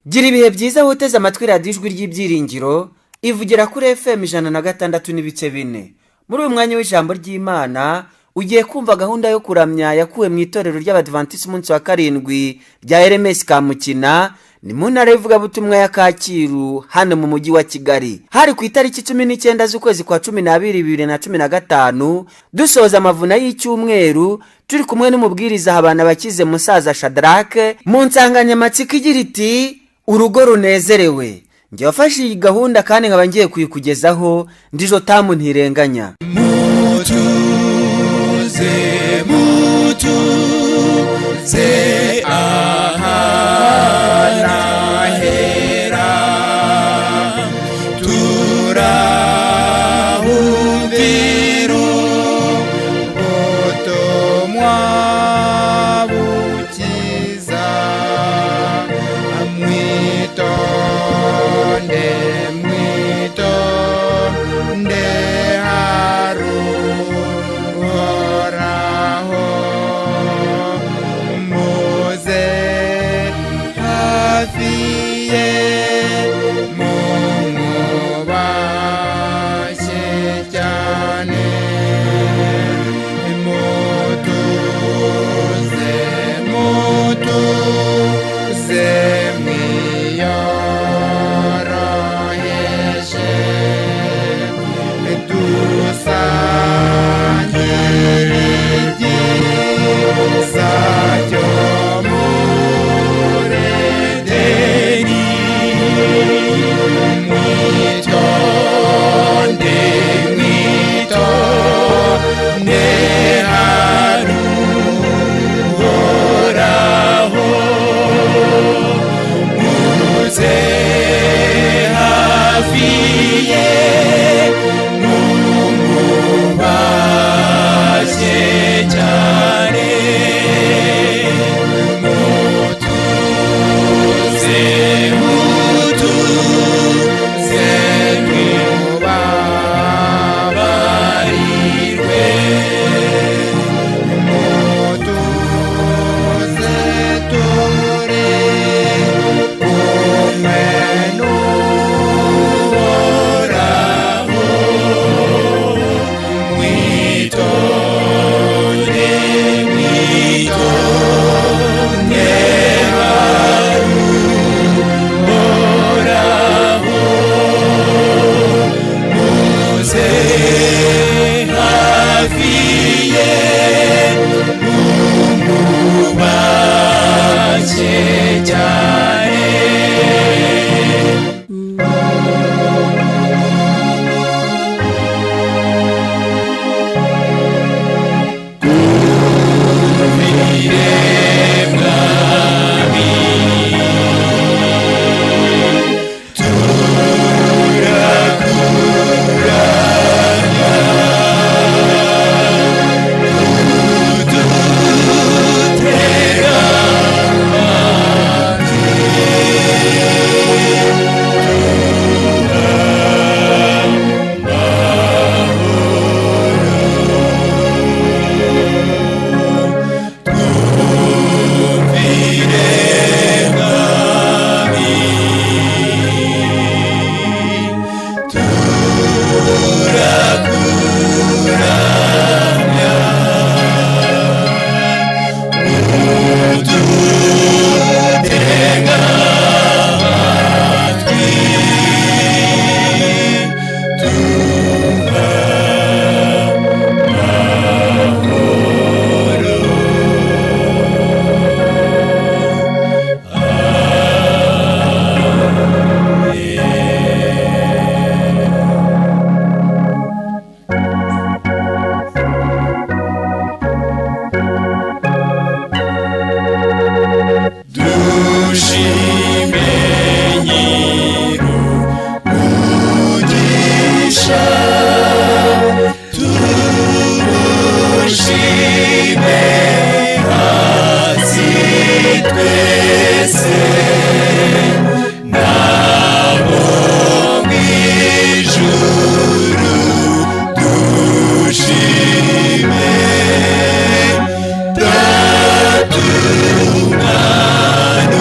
Gira ibihe byiza woteze amatwi radiyo Ijwi ry'Ibyiringiro ivugira kuri FM 106.4. Muri uyu mwanya w'ijambo ry'Imana ugiye kumva gahunda yo kuramya yakuwe mu itorero ry'Abadivantisiti umunsi wa karindwi rya RMS Kamukina, ni mu ntara y'ivugabutumwa ya Kacyiru hano mu mujyi wa Kigali. Hari ku itariki 19 z'ukwezi kwa 12 2015, dusoza amavuna y'icyumweru turi kumwe n'umubwiriza Habana Bakize Musaza Shadrake mu nsanganyamatsiko igira iti urugo runezerewe. Njye wafashe iyi gahunda kandi nkaba ngiye kuyikugezaho, ndijo Tamu Ntirenganya. Mutuze, mutuze ahanahera, turahumvira ubutumwa bukiza. Mwitonde, mwitonde, haruhoraho, muze hafi ye mumubashye cyane. Mutuze, mutuze, mwiyoroheje, dusangire ibyiza byo muri Edeni. Mwitonde, mwitonde, haruhoraho, muze hafi ye mumubashye cyane. Mutuze, mutuze, tubabarirwe, mutuze turi kumwe n'Uhoraho. Mwitonde, mwitonde, haruhoraho, muze hafi ye mumubashye cyane. Dushime Nyir'umugisha, tumushime hasi twese, nabo mw'ijuru dushime. Data, Umwana.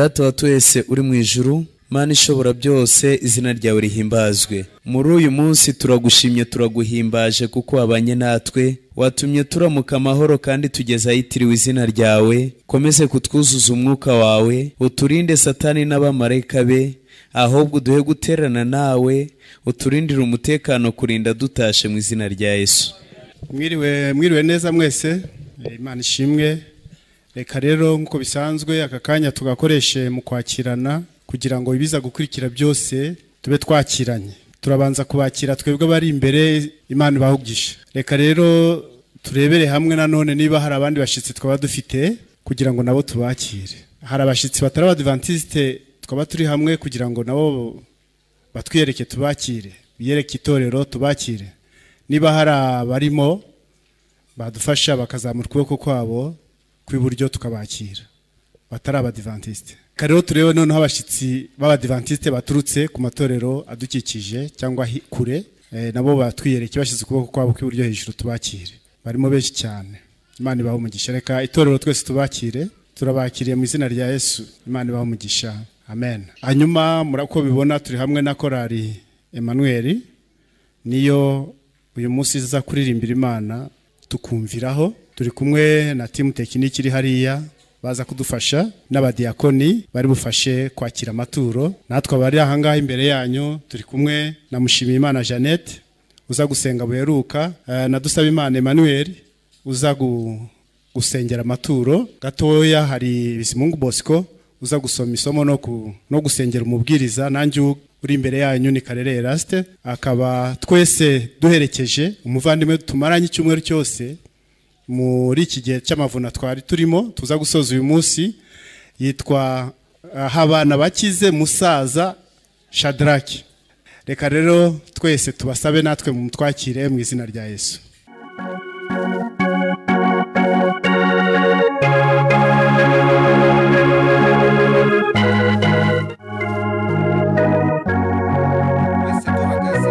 Data wa twese uri mu ijuru, Mana ishobora byose, izina ryawe rihimbazwe. Muri uyu munsi turagushimye, turaguhimbaje kuko wabanye natwe, watumye turamuka amahoro kandi tugeze ahitiriwe izina ryawe. Komeze kutwuzuza umwuka wawe, uturinde Satani n'abamarayika be, ahubwo uduhe guterana nawe, uturindire umutekano kurinda dutashe mu izina rya Yesu. Mwiriwe, mwiriwe neza mwese. Imana ishimwe. Reka rero nk'uko bisanzwe aka kanya tugakoreshe mu kwakirana, kugira ngo ibiza gukurikira byose tube twakiranye. Turabanza kubakira twebwe abari imbere, Imana ibahugisha. Reka rero turebere hamwe nanone niba hari abandi bashitsi twaba dufite kugira ngo nabo tubakire. Hari abashitsi batari abadivantiste twaba turi hamwe kugira ngo nabo batwiyereke tubakire, biyereke itorero tubakire. Niba hari abarimo badufasha bakazamura ukuboko kwabo kw'iburyo tukabakira, batari abadivantiste. Rero turebe noneho abashitsi b'abadivantiste baturutse ku matorero adukikije cyangwa kure, nabo batwiyereke bashyize ukuboko kwabo kw'iburyo hejuru tubakire. Barimo benshi cyane. Imana ibahe umugisha. Reka itorero twese tubakire, turabakiriye mu izina rya Yesu. Imana ibahe umugisha. Amen. Hanyuma murako bibona turi hamwe na korali Emmanuel, niyo uyu munsi iza kuririmbira Imana tukumviraho. Turi kumwe na timu tekiniki iri hariya baza kudufasha, n'abadiakoni bari bufashe kwakira amaturo. Natwe abari aha ngaha imbere yanyu turi kumwe na Mushimiyimana Jeannette uza gusenga buheruka, na Dusabimana Emmanuel uza gusengera amaturo. Gatoya hari Bizimungu Bosco uza gusoma isomo no gusengera umubwiriza. Nanjye uri imbere yanyu ni Karere Eraste, akaba twese duherekeje umuvandimwe tumaranye icyumweru cyose muri iki gihe cy'amavuna twari turimo tuza gusoza uyu munsi. Yitwa Habana Bakize Musaza Shadraki. Reka rero twese tubasabe natwe mutwakire mu izina rya Yesu. Twese duhagaze.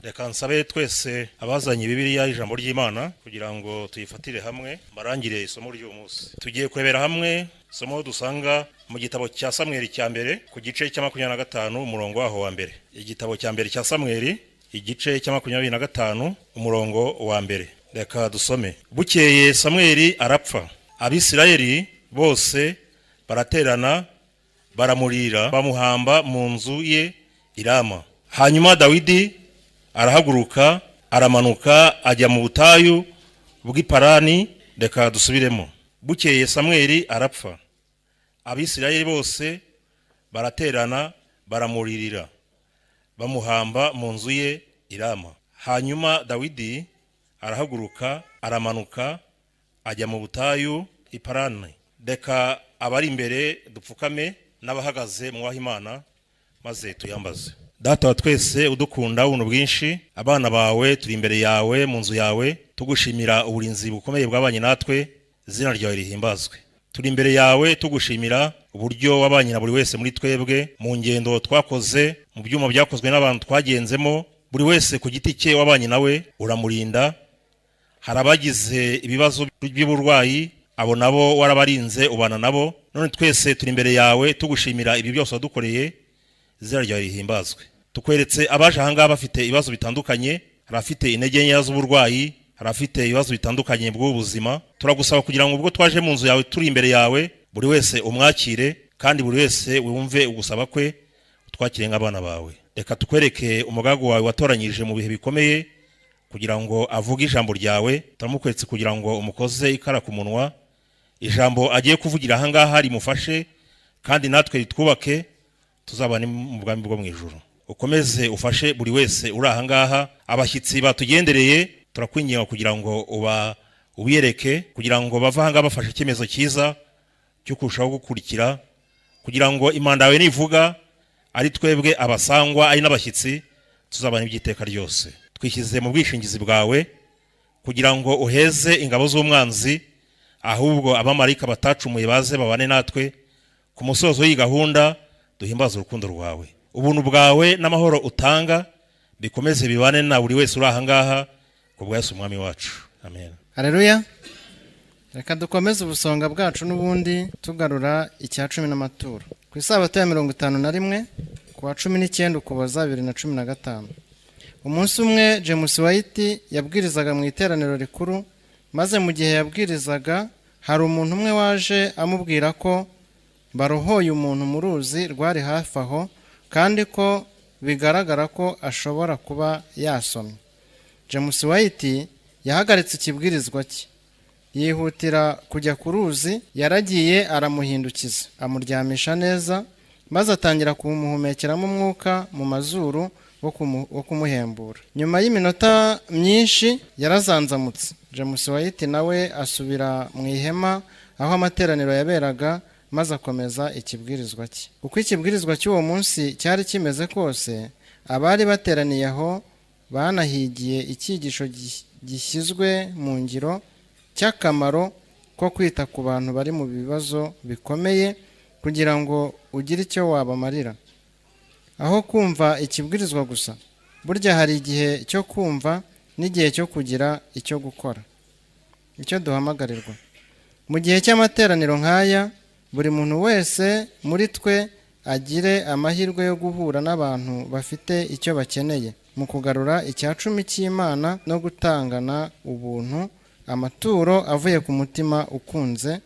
Reka nsabe twese abazanye Bibiliya ijambo ry'Imana kugira ngo tuyifatire hamwe, barangire isomo ry'uyu munsi. Tugiye kurebera hamwe isomo dusanga mu gitabo cya Samweli cya mbere ku gice cya 25 umurongo waho wa mbere. Igitabo cya mbere cya Samweli igice cya 25 umurongo wa mbere. Reka dusome. Bukeye Samweli arapfa, Abisirayeli bose baraterana baramurira, bamuhamba mu nzu ye i Rama. Hanyuma Dawidi arahaguruka aramanuka ajya mu butayu bw'iparani. Reka dusubiremo. Bukeye Samweli arapfa, Abisirayeli bose baraterana baramuririra, bamuhamba mu nzu ye i Rama. Hanyuma Dawidi arahaguruka, aramanuka, ajya mu butayu i Parani. Reka abari imbere dupfukame, n'abahagaze mwubahe Imana, maze tuyambaze. Data wa twese udukunda ubuntu bwinshi, abana bawe turi imbere yawe mu nzu yawe, tugushimira uburinzi bukomeye bwabanye natwe, izina ryawe rihimbazwe. Turi imbere yawe tugushimira uburyo wabanye na buri wese muri twebwe mu ngendo twakoze, mu byuma byakozwe n'abantu twagenzemo, buri wese ku giti cye wabanye nawe uramurinda. Hari abagize ibibazo by'uburwayi, abo nabo warabarinze ubana nabo. None twese turi imbere yawe tugushimira ibi byose wadukoreye, izina ryawe rihimbazwe. Tukweretse abaje ahangaha bafite ibibazo bitandukanye, hari abafite intege nkeya z'uburwayi, hari abafite ibibazo bitandukanye bw'ubuzima. Turagusaba kugira ngo ubwo twaje mu nzu yawe turi imbere yawe, buri wese umwakire, kandi buri wese wumve ugusaba kwe, utwakire nk'abana bawe. Reka tukwereke umugaragu wawe watoranyije mu bihe bikomeye kugira ngo avuge ijambo ryawe. Turamukweretse kugira ngo umukoze ikara ku munwa, ijambo agiye kuvugira ahangaha rimufashe, kandi natwe ritwubake, tuzabane mu bwami bwo mu ijuru. Ukomeze ufashe buri wese uri ahangaha. Abashyitsi batugendereye turakwinginga kugira ngo uba ubiyereke, kugira ngo bave ahangaha bafashe icyemezo cyiza cyo kurushaho gukurikira, kugira ngo imanda yawe nivuga ari twebwe abasangwa ari n'abashyitsi, tuzabana iby'iteka ryose. Twishyize mu bwishingizi bwawe kugira ngo uheze ingabo z'umwanzi, ahubwo abamarayika batacumuye baze babane natwe. Ku musozo w'iyi gahunda duhimbaze urukundo rwawe, ubuntu bwawe n'amahoro utanga bikomeze bibane na buri wese uri ahangaha, ku bwa Yesu Umwami wacu, amen. Haleluya. Reka dukomeze ubusonga bwacu n'ubundi tugarura icya cumi n'amaturo. Ku isabato ya 51, ku wa 19 Ukuboza 2015. Umunsi umwe James White yabwirizaga mu iteraniro rikuru, maze mu gihe yabwirizaga hari umuntu umwe waje amubwira ko barohoye umuntu mu ruzi rwari hafi aho, kandi ko bigaragara ko ashobora kuba yasomye. James White yahagaritse ikibwirizwa cye, yihutira kujya ku ruzi. Yaragiye aramuhindukiza, amuryamisha neza, maze atangira kumuhumekeramo umwuka mu mazuru wo kumuhembura. Nyuma y'iminota myinshi yarazanzamutse. James White nawe asubira mu ihema aho amateraniro yaberaga, maze akomeza ikibwirizwa cye. Uko ikibwirizwa cy'uwo munsi cyari kimeze kose, abari bateraniye aho banahigiye icyigisho gishyizwe mu ngiro cy'akamaro ko kwita ku bantu bari mu bibazo bikomeye kugira ngo ugire icyo wabamarira. Aho kumva ikibwirizwa gusa, burya hari igihe cyo kumva n'igihe cyo kugira icyo gukora, icyo duhamagarirwa. Mu gihe cy'amateraniro nk'aya, buri muntu wese muri twe agire amahirwe yo guhura n'abantu bafite icyo bakeneye mu kugarura icya cumi cy'Imana no gutangana ubuntu amaturo avuye ku mutima ukunze,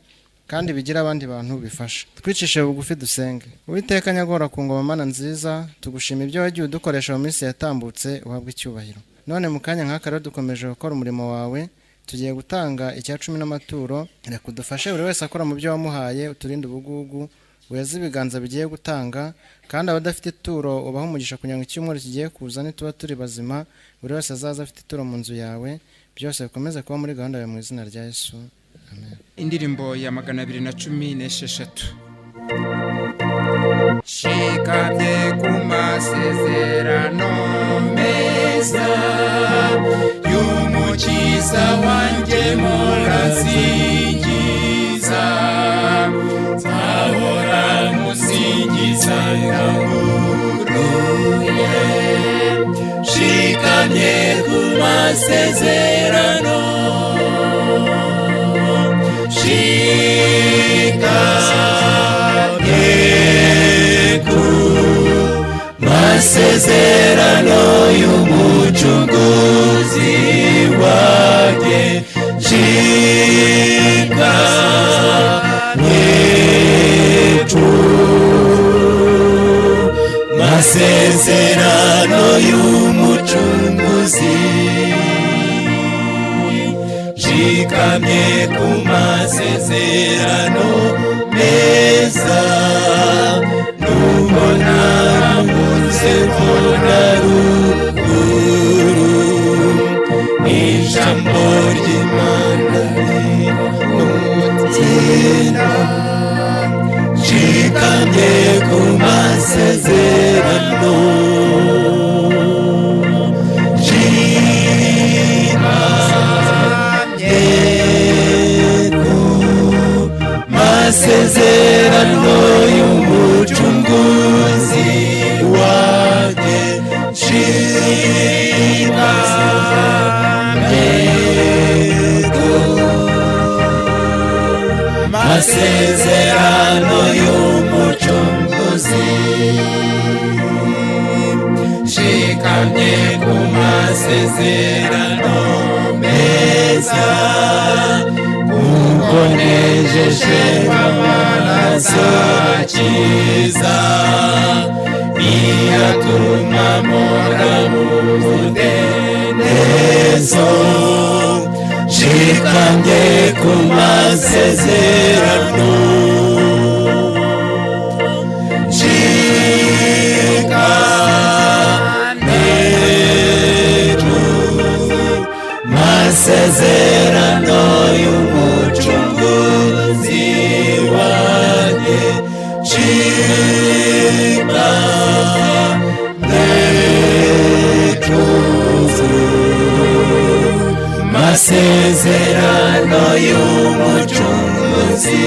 kandi bigira abandi bantu bifasha. Twicishe bugufi dusenge. Uwiteka nyagora ku ngoma, Mana nziza, tugushima ibyo wagiye udukoresha mu minsi yatambutse, uhabwe icyubahiro. None mu kanya nk'aka rero dukomeje gukora umurimo wawe, tugiye gutanga icya cumi n'amaturo. Reka udufashe buri wese akora mu byo wamuhaye, uturinde ubugugu, weze ibiganza bigiye gutanga, kandi abadafite ituro ubahe umugisha, kugira ngo icyumweru kigiye kuza nituba turi bazima, buri wese azaza afite ituro mu nzu yawe. Byose bikomeze kuba muri gahunda yawe, mu izina rya Yesu, amen. Indirimbo ya 216. Shikamye ku masezerano meza y'Umukiza wanjye, muransingiza, nzahora musingiza ndanguruye. Shikamye ku masezerano, shikamye ku masezerano y'Umucunguzi wanjye, shikamye ku masezerano y'Umucunguzi, shikamye ku masezerano meza, nubwo nahunze mbona ruguru. Ijambo ry'Imana rinutsinda, nshikamye ku masezerano, nshikamye ku masezerano y'Umucunguzi wanjye, nshikamye ku masezerano y'Umucunguzi, nshikamye ku masezerano meza, kuko nejeje amaraso akiza, iyatuma mpora mu mudendezo, nshikamye ku masezerano, nshikamye ku masezerano y'Umucunguzi wanjye, nshikamye ku masezerano y'Umucunguzi.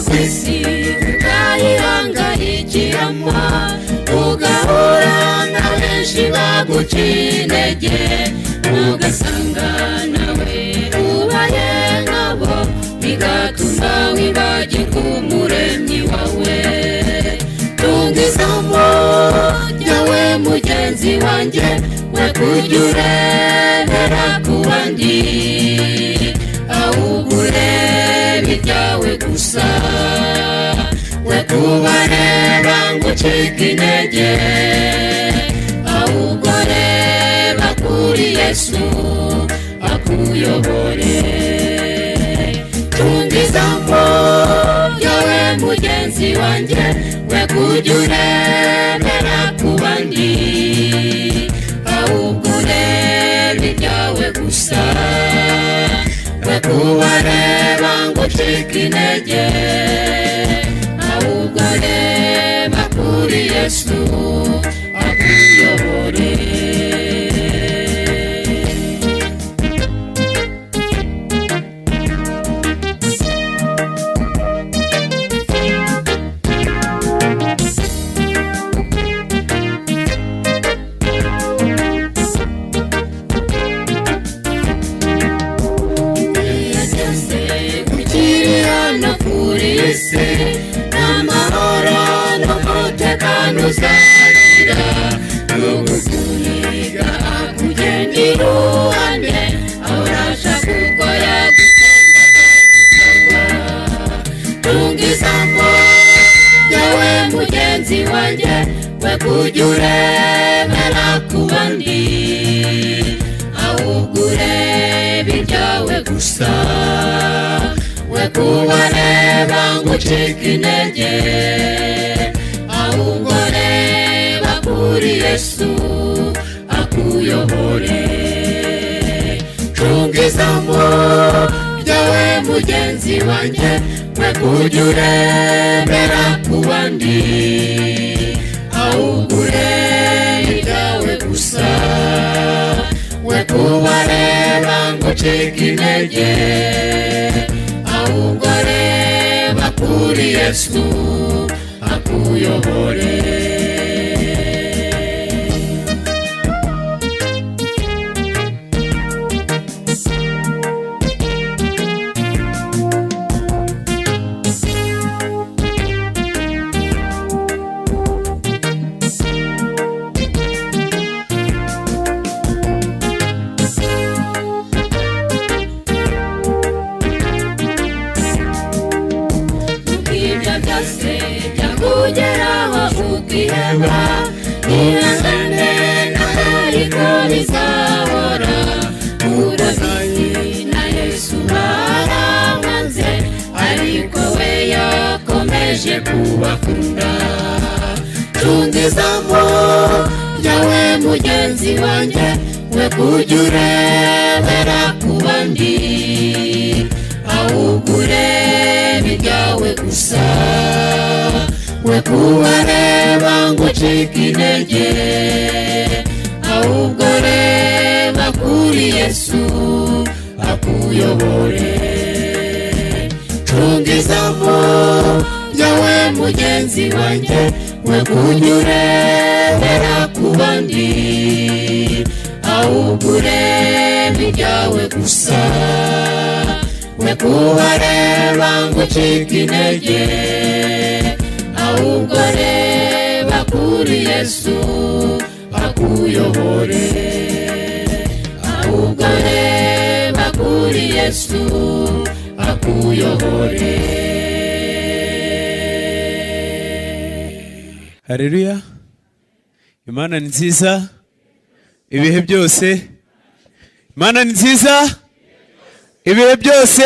Kwisi ukayihangayikiramo, ugahura na benshi baguca intege, ugasanga nawe ubaye nkabo, bigatuma wibagirwa Umuremyi wawe. Tunga isomo ryawe mugenzi wanjye, we kujya urebera ku bandi, ahubwo urebe ibyawe gusa, we kubareba ngo ucike intege, ahubwo reba kuri Yesu akuyobore. Tunga izamu ryawe mugenzi wanjye, we kujya urebera ku bandi, ahubwo urebe ibyawe gusa, we kubareba ngo ucike intege, ahubwo reba kuri Yesu akuyobore. Byose ukiri hano kuri iyi si, n'amahoro n'umutekano uzagira, n'ugukuniga akugenda iruhande, ahora ashaka uko yagukunda. Tunga izamu ryawe mugenzi wanjye, we kujya urebera ku bandi, ahubwo urebe ibyawe gusa, we kubareba ngo ucike intege, ahubwo reba kuri Yesu akuyobore. Cunga izamu ryawe mugenzi wanjye, we kujya urebera ku bandi, ahubwo urebe ibyawe gusa, we kubareba ngo ucike intege, ahubwo reba kuri Yesu akuyobore. uziheba. Ihangane ntabwo bizahora, urabizi na Yesu baramwanze, ariko we yakomeje kubakunda. Cunga izamu ryawe mugenzi wanjye, we kujya urebera ku bandi, ahubwo urebe ibyawe gusa. We kubareba ngo ucike intege, ahubwo reba kuri Yesu akuyobore. Cunga izamu ryawe mugenzi wanjye, we kujya urebera ku bandi, ahubwo urebe ibyawe gusa. We kubareba ngo ucike intege, ahubwo reba kuri Yesu akuyobore. Ahubwo reba kuri Yesu akuyobore. Haleluya! Imana ni nziza ibihe byose. Imana ni nziza ibihe byose.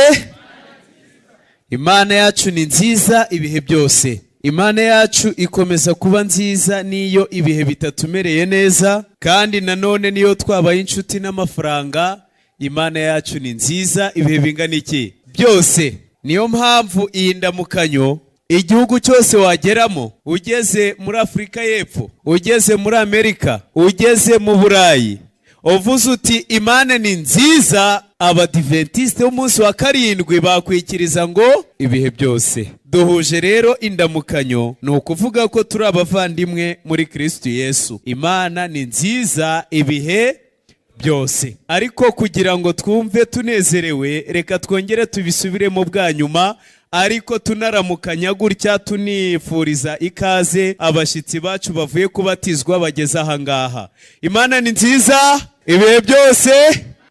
Imana yacu ni nziza ibihe byose. Imana yacu ikomeza kuba nziza n'iyo ibihe bitatumereye neza, kandi nanone niyo twabaye inshuti n'amafaranga. Imana yacu ni nziza ibihe bingana iki? Byose. Niyo mpamvu iyi ndamukanyo igihugu cyose wageramo, ugeze muri Afurika y'Epfo, ugeze muri Amerika, ugeze mu Burayi, uvuze uti Imana ni nziza, Abadiventisite b'umunsi wa karindwi bakwikiriza ngo ibihe byose. Duhuje rero indamukanyo, ni ukuvuga ko turi abavandimwe muri Kristo Yesu. Imana ni nziza ibihe byose. Ariko kugira ngo twumve tunezerewe, reka twongere tubisubiremo bwa nyuma, ariko tunaramukanya gutya, tunifuriza ikaze abashyitsi bacu bavuye kubatizwa bageze aha ngaha. Imana ni nziza ibihe byose.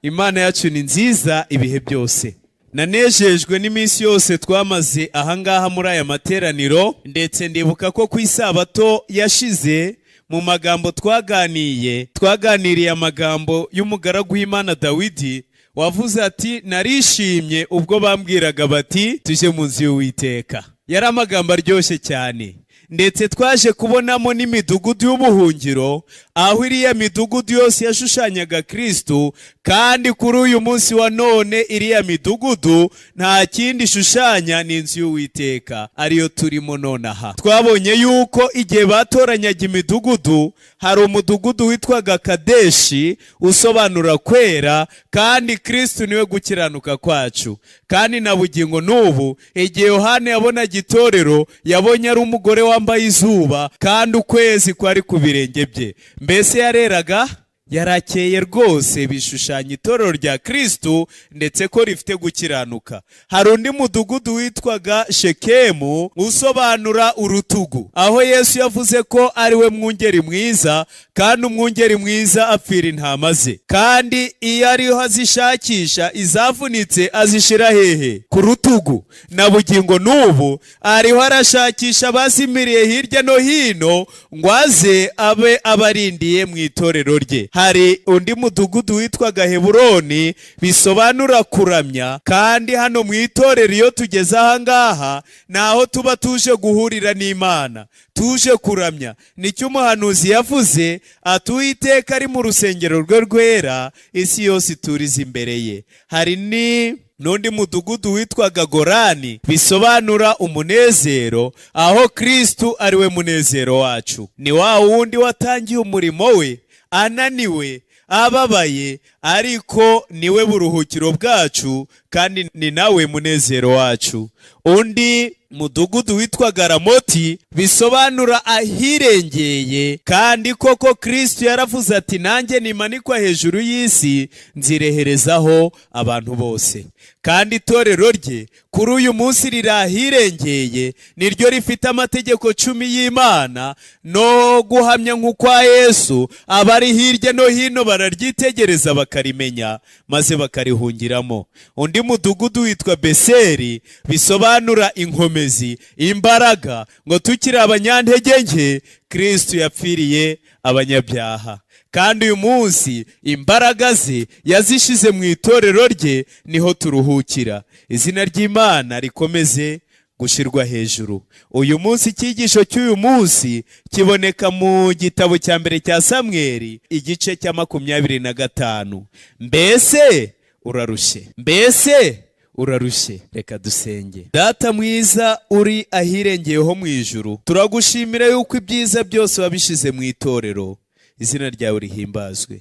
Imana yacu ni nziza ibihe byose. Nanejejwe n'iminsi yose twamaze aha ngaha muri aya materaniro, ndetse ndibuka ko ku isabato yashize mu magambo twaganiye, twaganiriye amagambo y'umugaragu w'Imana Dawidi, wavuze ati narishimye ubwo bambwiraga bati tujye mu nzu y'Uwiteka. Yari amagambo aryoshye cyane, ndetse twaje kubonamo n'imidugudu y'ubuhungiro, aho iriya midugudu yose yashushanyaga Kristo. Kandi kuri uyu munsi wa none iriya midugudu nta kindi ishushanya, ni inzu y'Uwiteka ariyo turimo nonaha. Twabonye yuko igihe batoranyaga imidugudu, hari umudugudu witwaga Kadeshi, usobanura kwera, kandi Kristo niwe gukiranuka kwacu. Kandi na bugingo n'ubu, igihe Yohana yabonaga itorero, yabonye ari umugore wambaye izuba, kandi ukwezi kwari ku birenge bye. Mbese yareraga, yarakeye rwose, bishushanya itorero rya Kristo ndetse ko rifite gukiranuka. Hari undi mudugudu witwaga Shekemu, usobanura urutugu, aho Yesu yavuze ko ari we mwungeri mwiza, kandi umwungeri mwiza apfira intama ze. Kandi iyo ariho azishakisha izavunitse, azishira hehe? Ku rutugu. Na bugingo n'ubu ariho arashakisha abazimiriye hirya no hino, ngo aze abe abarindiye mu itorero rye. Hari undi mudugudu witwaga Heburoni, bisobanura kuramya. Kandi hano mu itorero iyo tugeze aha ngaha, naho tuba tuje guhurira n'Imana, tuje kuramya. Nicyo umuhanuzi yavuze ati Uwiteka ari mu rusengero rwe rwera, isi yose ituriza imbere ye. Hari ni n'undi mudugudu witwaga Gorani, bisobanura umunezero, aho Kristo ari we munezero wacu. Ni wa wundi watangiye umurimo we ananiwe, ababaye, ariko niwe buruhukiro bwacu, kandi ni nawe munezero wacu. Undi mudugudu witwaga Ramoti, bisobanura ahirengeye. Kandi koko Kristo yaravuze ati nanjye nimanikwa hejuru y'isi nzireherezaho abantu bose. Kandi itorero rye kuri uyu munsi riri ahirengeye, niryo rifite amategeko 10 y'Imana no guhamya nk'ukwa Yesu. Abari hirya no hino bararyitegereza. bakarimenya maze bakarihungiramo. Undi mudugudu witwa Beseri, bisobanura inkomezi, imbaraga, ngo tukiri abanyantege nke Kristo yapfiriye abanyabyaha. Kandi uyu munsi imbaraga ze yazishize mu itorero rye, niho turuhukira. Izina ry'Imana rikomeze gushyirwa hejuru. Uyu munsi, icyigisho cy'uyu munsi kiboneka mu gitabo cya mbere cya Samweri, igice cya 25. Mbese urarushye? Mbese urarushye? Reka dusenge. Data mwiza uri ahirengeyeho mu ijuru, turagushimira yuko ibyiza byose wabishyize mu itorero. Izina ryawe rihimbazwe.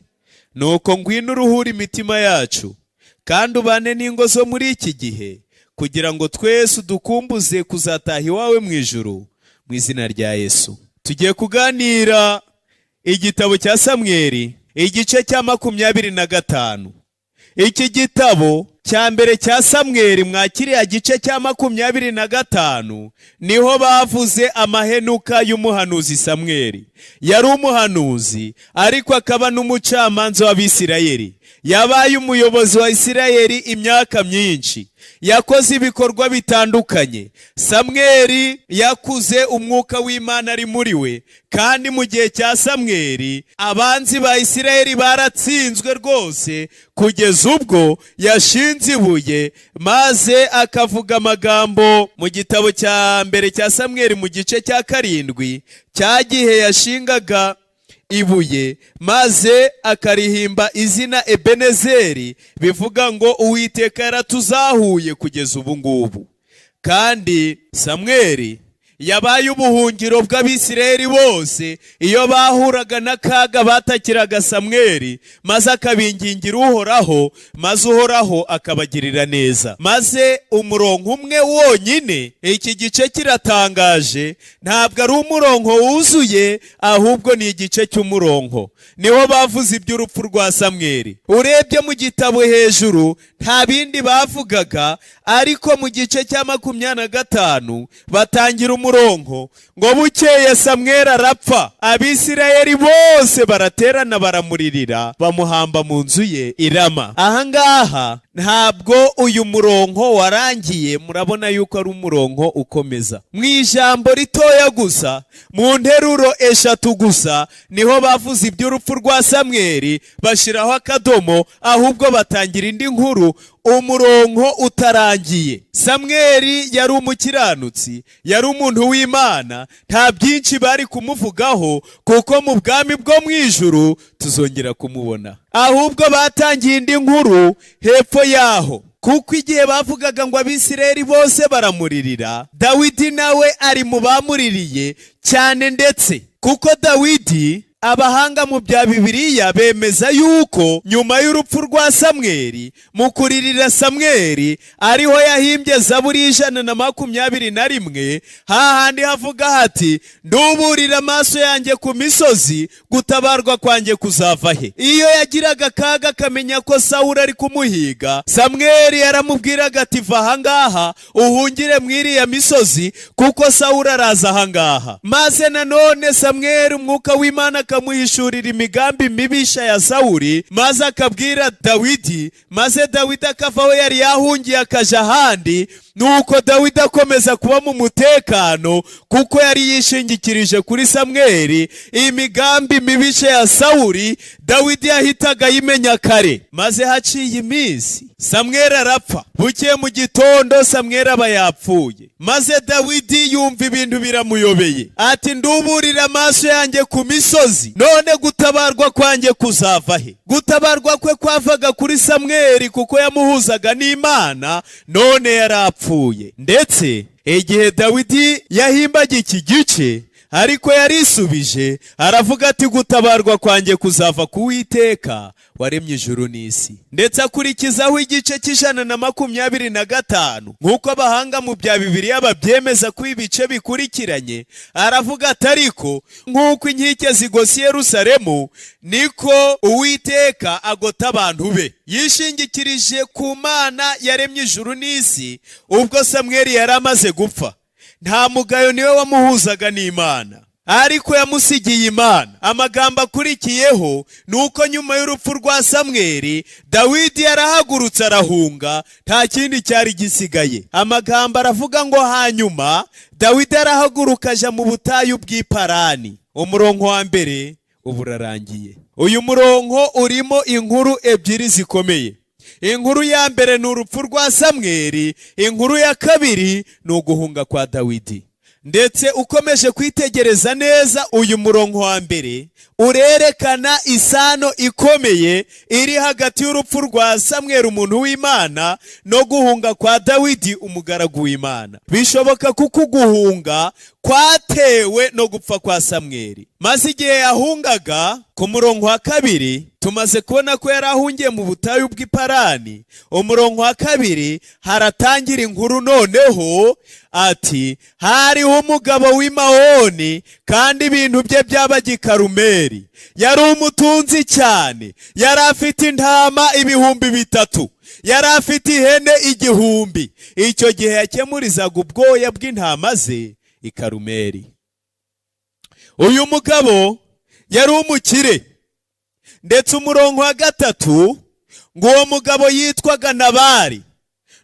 Nuko ngwino uruhure imitima yacu, kandi ubane n'ingo zo muri iki gihe, kugira ngo twese udukumbuze kuzataha iwawe mu ijuru, mu izina rya Yesu. Tugiye kuganira igitabo cya Samweri, igice cya 25. Iki gitabo cya mbere cya Samweri, mwa kiriya gice cya 25 niho bavuze amahenuka y'umuhanuzi Samweri. Yari umuhanuzi ariko akaba n'umucamanza w'Abisirayeli. Yabaye umuyobozi wa Isirayeli imyaka myinshi, yakoze ibikorwa bitandukanye. Samweri yakuze umwuka w'Imana ari muri we, kandi mu gihe cya Samweri abanzi ba Isirayeli baratsinzwe rwose, kugeza ubwo yashinze ibuye maze akavuga amagambo mu gitabo cya mbere cya Samweri mu gice cya 7, cya gihe yashingaga ibuye maze akarihimba izina Ebenezeri, bivuga ngo Uwiteka yaratuzahuye kugeza ubu ngubu. Kandi Samweri yabaye ubuhungiro bw'Abisirayeli bose. Iyo bahuraga n'akaga batakiraga Samweri, maze akabingingira Uhoraho, maze Uhoraho akabagirira neza. Maze umurongo umwe wonyine, iki gice kiratangaje, ntabwo ari umurongo wuzuye, ahubwo ni igice cy'umurongo. Niho bavuze iby'urupfu rwa Samweri. Urebye mu gitabo hejuru nta bindi bavugaga, ariko mu gice cya 25 batangira umurongo ngo bukeye Samweri arapfa, Abisirayeli bose baraterana baramuririra, bamuhamba mu nzu ye i Rama. Ahangaha ntabwo uyu murongo warangiye, murabona yuko ari umurongo ukomeza. Mu ijambo ritoya gusa, mu nteruro 3 gusa, niho bavuze iby'urupfu rwa Samweri, bashyiraho akadomo, ahubwo batangira indi nkuru umurongo utarangiye. Samweri yari umukiranutsi, yari umuntu w'Imana, nta byinshi bari kumuvugaho, kuko mu bwami bwo mu ijuru tuzongera kumubona. Ahubwo batangiye indi nkuru hepfo yaho, kuko igihe bavugaga ngo Abisirayeli bose baramuririra, Dawidi nawe ari mu bamuririye cyane, ndetse kuko Dawidi, abahanga mu bya Bibiliya bemeza yuko nyuma y'urupfu rwa Samweri, mu kuririra Samweri ariho yahimbye Zaburi 121, hahandi havuga hati: nduburira amaso yanjye ku misozi, gutabarwa kwanjye kuzava he? Iyo yagiraga akaga akamenya ko Sawuli ari kumuhiga, Samweri yaramubwiraga ati: va ahangaha uhungire mu iriya misozi, kuko Sawuli araza ahangaha. Maze nanone Samweri umwuka w'Imana akamuhishurira imigambi mibisha ya Sawuli, maze akabwira Dawidi, maze Dawidi akava aho yari yahungiye akaja ahandi. Nuko Dawidi akomeza kuba mu mutekano, kuko yari yishingikirije kuri Samweri. Imigambi mibisha ya Sawuli Dawidi yahitaga ayimenya kare. Maze haciye iminsi Samweri arapfa. Bukeye mu gitondo Samweri aba yapfuye, maze Dawidi yumva ibintu biramuyobeye, ati: nduburira amaso yanjye ku misozi, none gutabarwa kwanjye kuzava he? Gutabarwa kwe kwavaga kuri Samweri, kuko yamuhuzaga n'Imana, none yarapfuye. Ndetse igihe Dawidi yahimbaga iki gice, ariko yarisubije aravuga ati: gutabarwa kwanjye kuzava ku Uwiteka waremye ijuru n'isi. Ndetse akurikizaho igice cy'125, nk'uko abahanga mu bya Bibiliya babyemeza ko ibice bikurikiranye. Aravuga ati: ariko nk'uko inkike zigose Yerusalemu, niko Uwiteka agota abantu be. Yishingikirije ku Mana yaremye ijuru n'isi. Ubwo Samweli yari amaze gupfa, nta mugayo, niwe wamuhuzaga n'Imana. Ariko yamusigiye Imana. Amagambo akurikiyeho ni uko nyuma y'urupfu rwa Samweli, Dawidi yarahagurutse arahunga, nta kindi cyari gisigaye. Amagambo aravuga ngo hanyuma Dawidi arahaguruka ajya mu butayu bw'Iparani. Umurongo wa mbere ubu urarangiye. Uyu murongo urimo inkuru ebyiri zikomeye. Inkuru ya mbere ni urupfu rwa Samweli, inkuru ya kabiri ni uguhunga kwa Dawidi. Ndetse ukomeje kwitegereza neza uyu murongo wa mbere, urerekana isano ikomeye iri hagati y'urupfu rwa Samweli umuntu w'Imana no guhunga kwa Dawidi umugaragu w'Imana. Bishoboka kuko guhunga kwatewe no gupfa kwa Samweli. Maze igihe yahungaga, ku murongo wa kabiri tumaze kubona ko yari ahungiye mu butayu bw'Iparani. Umurongo wa kabiri haratangira inkuru noneho, ati hariho umugabo w'Imawoni, kandi ibintu bye byabaga i Karumeli. Yari umutunzi cyane, yari afite intama 3000, yari afite ihene 1000. Icyo gihe yakemurizaga ubwoya bw'intama ze i Karumeli. Uyu mugabo yari umukire. Ndetse umurongo wa gatatu ngo uwo mugabo yitwaga Nabali,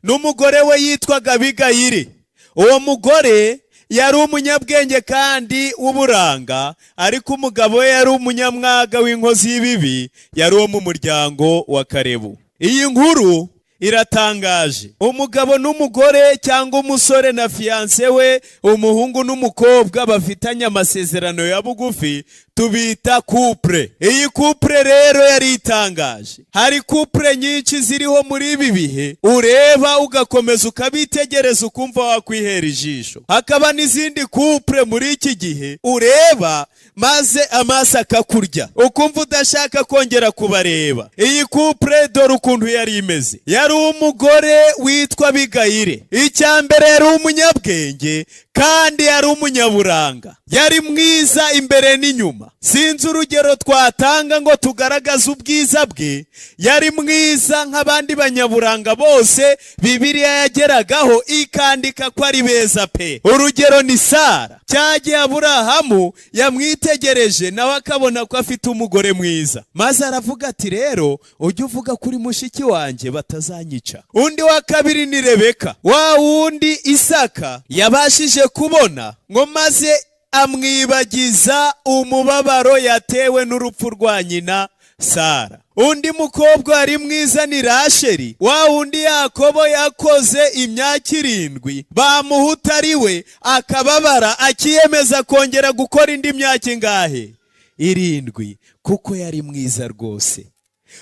n'umugore we yitwaga Abigayili. Uwo mugore yari umunyabwenge kandi w'uburanga, ariko umugabo we yari umunyamwaga w'inkozi y'ibibi, yari uwo mu muryango wa Karebu. Iyi nkuru iratangaje. Umugabo n'umugore, cyangwa umusore na fiancée we, umuhungu n'umukobwa bafitanye amasezerano ya bugufi, tubita couple. Iyi couple rero yari itangaje. Hari couple nyinshi ziriho muri ibi bihe, ureba ugakomeza ukabitegereza, ukumva wakwihera ijisho. Hakaba n'izindi couple muri iki gihe ureba maze amaso akakurya, ukumva udashaka kongera kubareba. Iyi couple dore ukuntu yari imeze. Yari umugore witwa Bigayire. Icya mbere, yari umunyabwenge kandi yari umunyaburanga, yari mwiza imbere n'inyuma. Sinzi urugero twatanga ngo tugaragaze ubwiza bwe. Yari mwiza nk'abandi banyaburanga bose Bibiliya yageragaho ikandika ko ari beza pe. Urugero ni Sara, cyagihe Aburahamu yamwitegereje nawe akabona ko afite umugore mwiza, maze aravuga ati rero ujye uvuga kuri mushiki wanjye batazanyica. Undi wa kabiri ni Rebeka, wa wundi Isaka yabashije kubona ngo maze amwibagiza umubabaro yatewe n'urupfu rwa nyina Sara. Undi mukobwa wari mwiza ni Rasheli, wa wundi Yakobo yakoze imyaka 7 bamuha utari we, akababara, akiyemeza kongera gukora indi myaka ingahe? 7, kuko yari mwiza rwose.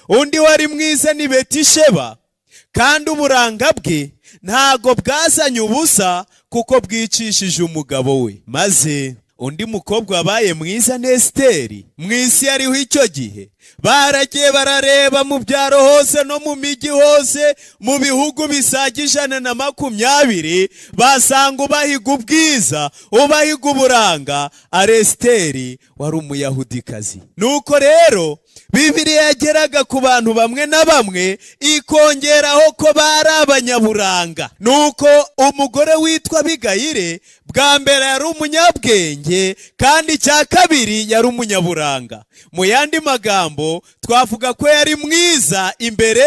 Undi wari mwiza ni Betisheba, kandi uburanga bwe ntago bwazanye ubusa, kuko bwicishije umugabo we. Maze undi mukobwa wabaye mwiza ni Esiteri. Mu isi yariho icyo gihe, baragiye barareba mu byaro hose no mu mijyi hose, mu bihugu bisaga 120, basanga ubahiga ubwiza, ubahiga uburanga, ari Esiteri wari Umuyahudikazi. Nuko rero Bibiliya yageraga ku bantu bamwe na bamwe ikongeraho ko bari abanyaburanga. Nuko umugore witwa Bigayire, bwa mbere yari umunyabwenge, kandi icya kabiri yari umunyaburanga. Mu yandi magambo twavuga ko yari mwiza imbere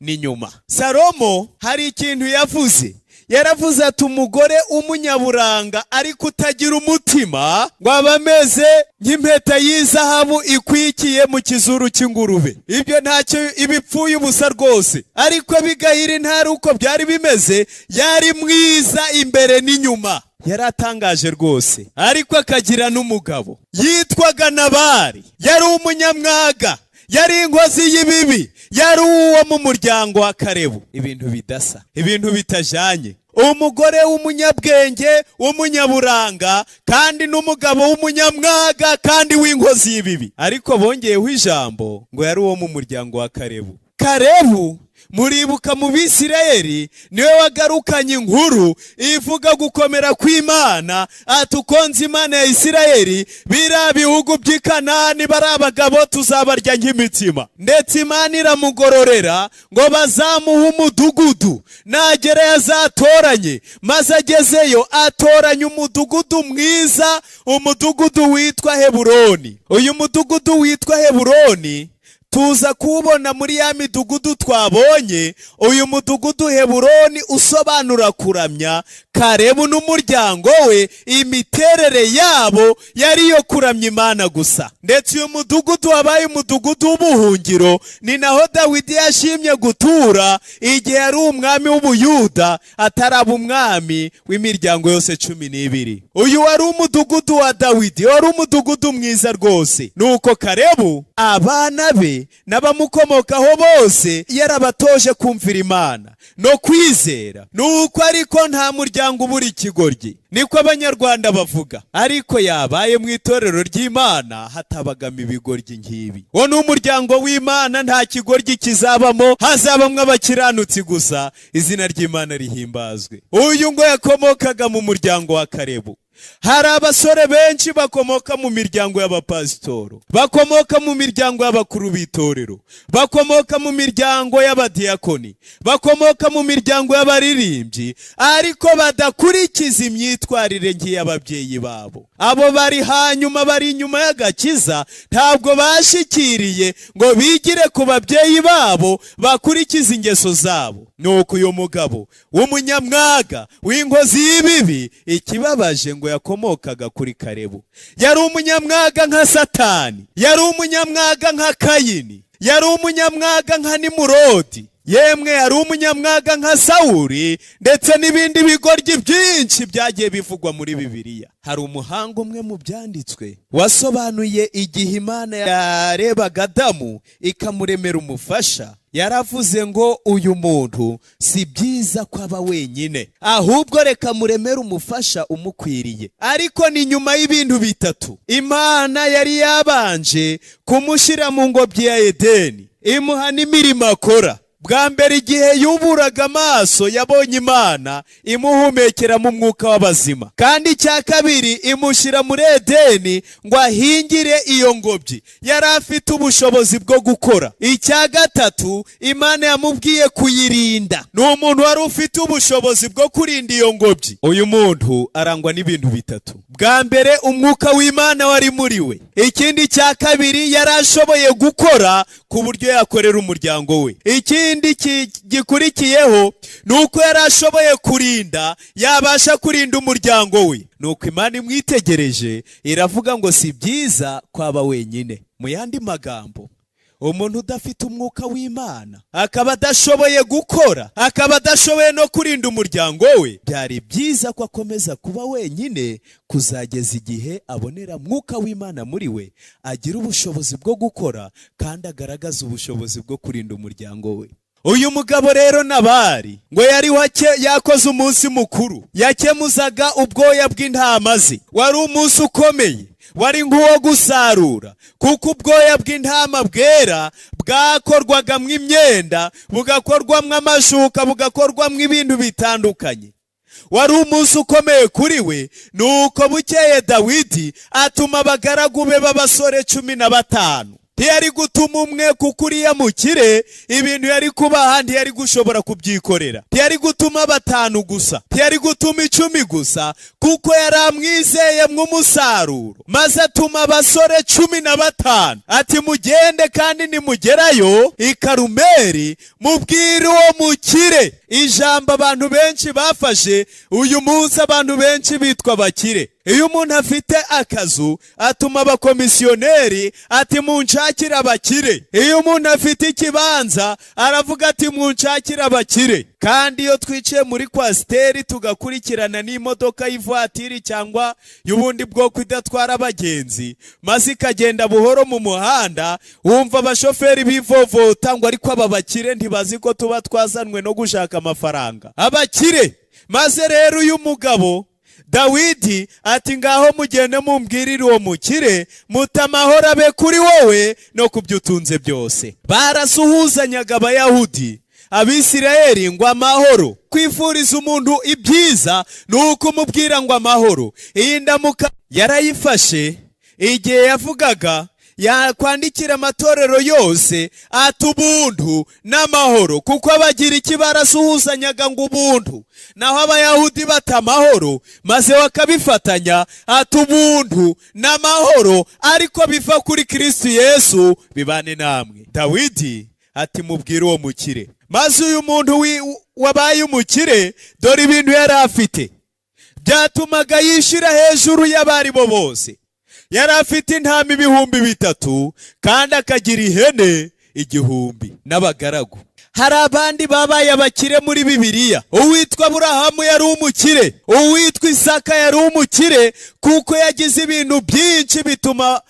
n'inyuma. Salomo hari ikintu yavuze, yaravuze ati umugore w'umunyaburanga ariko utagira umutima ngo aba ameze nk'impeta y'izahabu ikwikiye mu kizuru cy'ingurube. Ibyo ntacyo, ibipfuye ubusa rwose. Ariko Abigayili ntari uko byari bimeze, yari mwiza imbere n'inyuma, yari atangaje rwose, ariko akagira n'umugabo yitwaga Nabari, yari umunyamwaga, yari inkozi y'ibibi, yari uwo mu muryango wa Karebu. Ibintu bidasa, ibintu bitajyanye. Umugore w'umunyabwenge w'umunyaburanga kandi n'umugabo w'umunyamwaga kandi w'inkozi y'ibibi. Ariko bongeyeho ijambo ngo yari uwo mu muryango wa Karebu. Karebu Muribuka mu Bisirayeli niwe wagarukanye inkuru ivuga gukomera kw'Imana, ati ukonze Imana ya Isirayeli, biriya bihugu by'i Kanani bari abagabo tuzabarya nk'imitsima. Ndetse Imana iramugororera ngo bazamuhe umudugudu, nagera yazatoranye. Maze agezeyo atoranya umudugudu mwiza, umudugudu witwa Heburoni. Uyu mudugudu witwa Heburoni tuza kuwubona muri ya midugudu twabonye. Uyu mudugudu Heburoni usobanura kuramya. Karebu n'umuryango we, imiterere yabo yari iyo kuramya Imana gusa. Ndetse uyu mudugudu wabaye umudugudu w'ubuhungiro, ni naho Dawidi yashimye gutura igihe yari umwami w'Ubuyuda, ataraba umwami w'imiryango yose 12. Uyu wari umudugudu wa Dawidi, wari umudugudu mwiza rwose. Nuko Karebu, abana be n'abamukomokaho bose, yarabatoje kumvira Imana no kwizera. Nuko ariko nta muryango ubura ikigoryi, niko Abanyarwanda bavuga. Ariko yabaye mu itorero ry'Imana hatabagamo ibigoryi nk'ibi. Wo ni umuryango w'Imana, nta kigoryi kizabamo, hazabamwo abakiranutsi gusa. Izina ry'Imana rihimbazwe. Uyu ngo yakomokaga mu muryango wa Karebu. Hari abasore benshi bakomoka mu miryango y'abapasitoro, bakomoka mu miryango y'abakuru b'itorero, bakomoka mu miryango y'abadiyakoni, bakomoka mu miryango y'abaririmbyi, ariko badakurikiza imyitwarire nk'iy'ababyeyi babo. Abo bari hanyuma, bari inyuma y'agakiza, ntabwo bashikiriye ngo bigire ku babyeyi babo, bakurikize ingeso zabo. Nuko uyu mugabo w'umunyamwaga, w'inkozi y'ibibi, ikibabaje ngo yakomokaga kuri Karebu. Yari umunyamwaga nka Satani, yari umunyamwaga nka Kayini, yari umunyamwaga nka Nimurodi, yemwe yari umunyamwaga nka Sawuri, ndetse n'ibindi bigoryi byinshi byagiye bivugwa muri Bibiliya. Hari umuhanga umwe mu byanditswe wasobanuye igihe Imana yarebaga Adamu ikamuremera umufasha, yaravuze ngo uyu muntu si byiza ko aba wenyine, ahubwo reka muremere umufasha umukwiriye. Ariko ni nyuma y'ibintu bitatu. Imana yari yabanje kumushyira mu ngobyi ya Edeni, imuha n'imirimo akora. Bwa mbere, igihe yuburaga amaso, yabonye Imana imuhumekeramo umwuka w'abazima. Kandi icya kabiri, imushyira muri Edeni ngo ahingire iyo ngobyi, yari afite ubushobozi bwo gukora. Icya gatatu, Imana yamubwiye kuyirinda. Ni umuntu wari ufite ubushobozi bwo kurinda iyo ngobyi. Uyu muntu arangwa n'ibintu bitatu. Bwa mbere, umwuka w'Imana wari muri we. Ikindi cya kabiri, yari ashoboye gukora ku buryo yakorera umuryango we. Ikindi gikurikiyeho ni uko yari ashoboye kurinda, yabasha kurinda umuryango we. Nuko Imana imwitegereje iravuga ngo si byiza kwaba wenyine. Mu yandi magambo, umuntu udafite umwuka w'Imana, akaba adashoboye gukora, akaba adashoboye no kurinda umuryango we, byari byiza ko akomeza kuba wenyine kuzageza igihe abonera mwuka w'Imana muri we, agira ubushobozi bwo gukora kandi agaragaza ubushobozi bwo kurinda umuryango we. Uyu mugabo rero Nabari ngo yari yakoze umunsi mukuru, yakemuzaga ubwoya bw'intama ze. Wari umunsi ukomeye, wari nk'uwo gusarura, kuko ubwoya bw'intama bwera bwakorwagamo imyenda, bugakorwamo amashuka, bugakorwamo ibintu bitandukanye. Wari umunsi ukomeye kuri we. Nuko bukeye Dawidi atuma abagaragu be b'abasore 15. Ntiyari gutuma umwe, kuko uriya mukire ibintu yari kubaha ntiyari gushobora kubyikorera. Ntiyari gutuma batanu gusa, ntiyari gutuma 10 gusa, kuko yari amwizeye mw'umusaruro. Maze atuma abasore 15, ati mugende, kandi nimugerayo i Karumeri mubwire uwo mukire. Ijambo abantu benshi bafashe uyu munsi, abantu benshi bitwa abakire. Iyo umuntu afite akazu atuma abakomisiyoneri, ati munshakire abakire. Iyo umuntu afite ikibanza aravuga ati munshakire abakire. Kandi iyo twicaye muri kwasiteri tugakurikirana n'imodoka y'ivatiri cyangwa y'ubundi bwoko idatwara abagenzi, maze ikagenda buhoro mu muhanda, wumva abashoferi bivovota ngo ariko aba bakire ntibazi ko tuba twazanwe no gushaka amafaranga, abakire. Maze rero uyu mugabo Dawidi ati ngaho mugende mumbwirire uwo mukire, muta amahoro abe kuri wowe no ku byo utunze byose. Barasuhuzanyaga Abayahudi. Abisirayeli ngo amahoro. Kwifuriza umuntu ibyiza ni ukumubwira ngo amahoro. Iyi ndamuka yarayifashe igihe yavugaga yakwandikira amatorero yose ati ubuntu n'amahoro, kuko Abagiriki barasuhuzanyaga ngo ubuntu, naho Abayahudi bata amahoro, maze bakabifatanya ati ubuntu n'amahoro ariko biva kuri Kristo Yesu bibane namwe. Dawidi ati mubwire uwo mukire. Maze uyu muntu wabaye umukire, dore ibintu yari afite byatumaga yishyira hejuru y'abari bo bose. Yari afite intama 3000 kandi akagira ihene 1000 n'abagaragu. Hari abandi babaye abakire muri Bibiliya. Uwitwa Aburahamu yari umukire, uwitwa Isaka yari umukire, kuko yagize ibintu byinshi bituma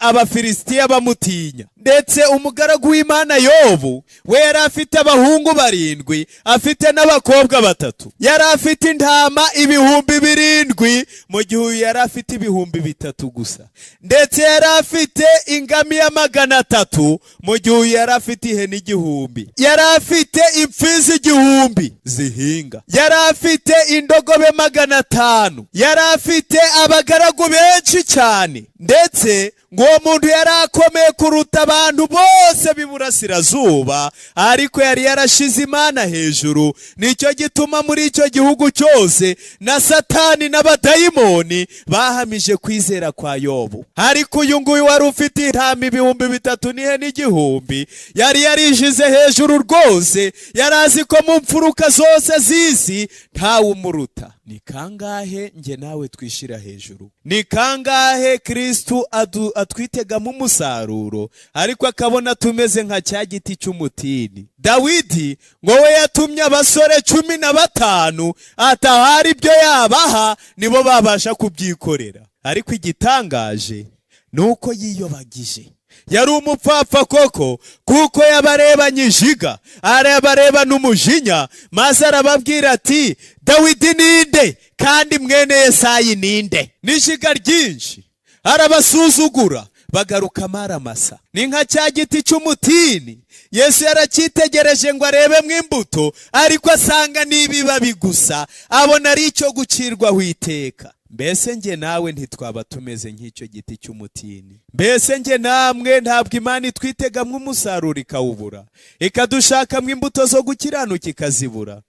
Abafilisitiya bamutinya. Ndetse umugaragu w'Imana Yobu we yari afite abahungu 7, afite n'abakobwa 3. Yari afite intama 7000, mu gihe uyu yari afite 3000 gusa. Ndetse yari afite ingamiya 300, mu gihe uyu yari afite ihene 1000. Yari afite imfizi 1000 zihinga. Yari afite indogobe 500. Yari afite abagaragu benshi cyane. Ndetse ngo uwo muntu yari akomeye kuruta abantu bose b'iburasirazuba, ariko yari yarashize Imana hejuru. Nicyo gituma muri icyo gihugu cyose na Satani n'abadayimoni bahamije kwizera kwa Yobu. Ariko uyu nguyu wari ufite intama 3000 n'ihene 1000, yari yarishize hejuru rwose, yari azi ko mu mfuruka zose z'isi ntawe umuruta. Ni kangahe nge nawe twishira hejuru? Ni kangahe Kristu atwitegamo umusaruro, ariko akabona tumeze nka cya giti cy'umutini? Dawidi ngo we yatumye abasore 15, atahari ibyo yabaha nibo babasha kubyikorera. Ariko igitangaje ni uko yiyobagije. Yari umupfapfa koko, kuko yabarebanye ijiga, arabareba n'umujinya, maze arababwira ati Dawidi ninde kandi mwene Yesayi ninde? N'ijiga ryinshi arabasuzugura, bagaruka amaramasa. Ni nka cya giti cy'umutini Yesu yaracyitegereje ngo arebemo imbuto, ariko asanga n'ibibabi gusa, abona ari icyo gucirwaho iteka. Mbese nge nawe ntitwaba tumeze nk'icyo giti cy'umutini? Mbese nge namwe ntabwo Imana itwitegamwo umusaruro ikawubura, ikadushakamo imbuto zo gukiranuka ikazibura?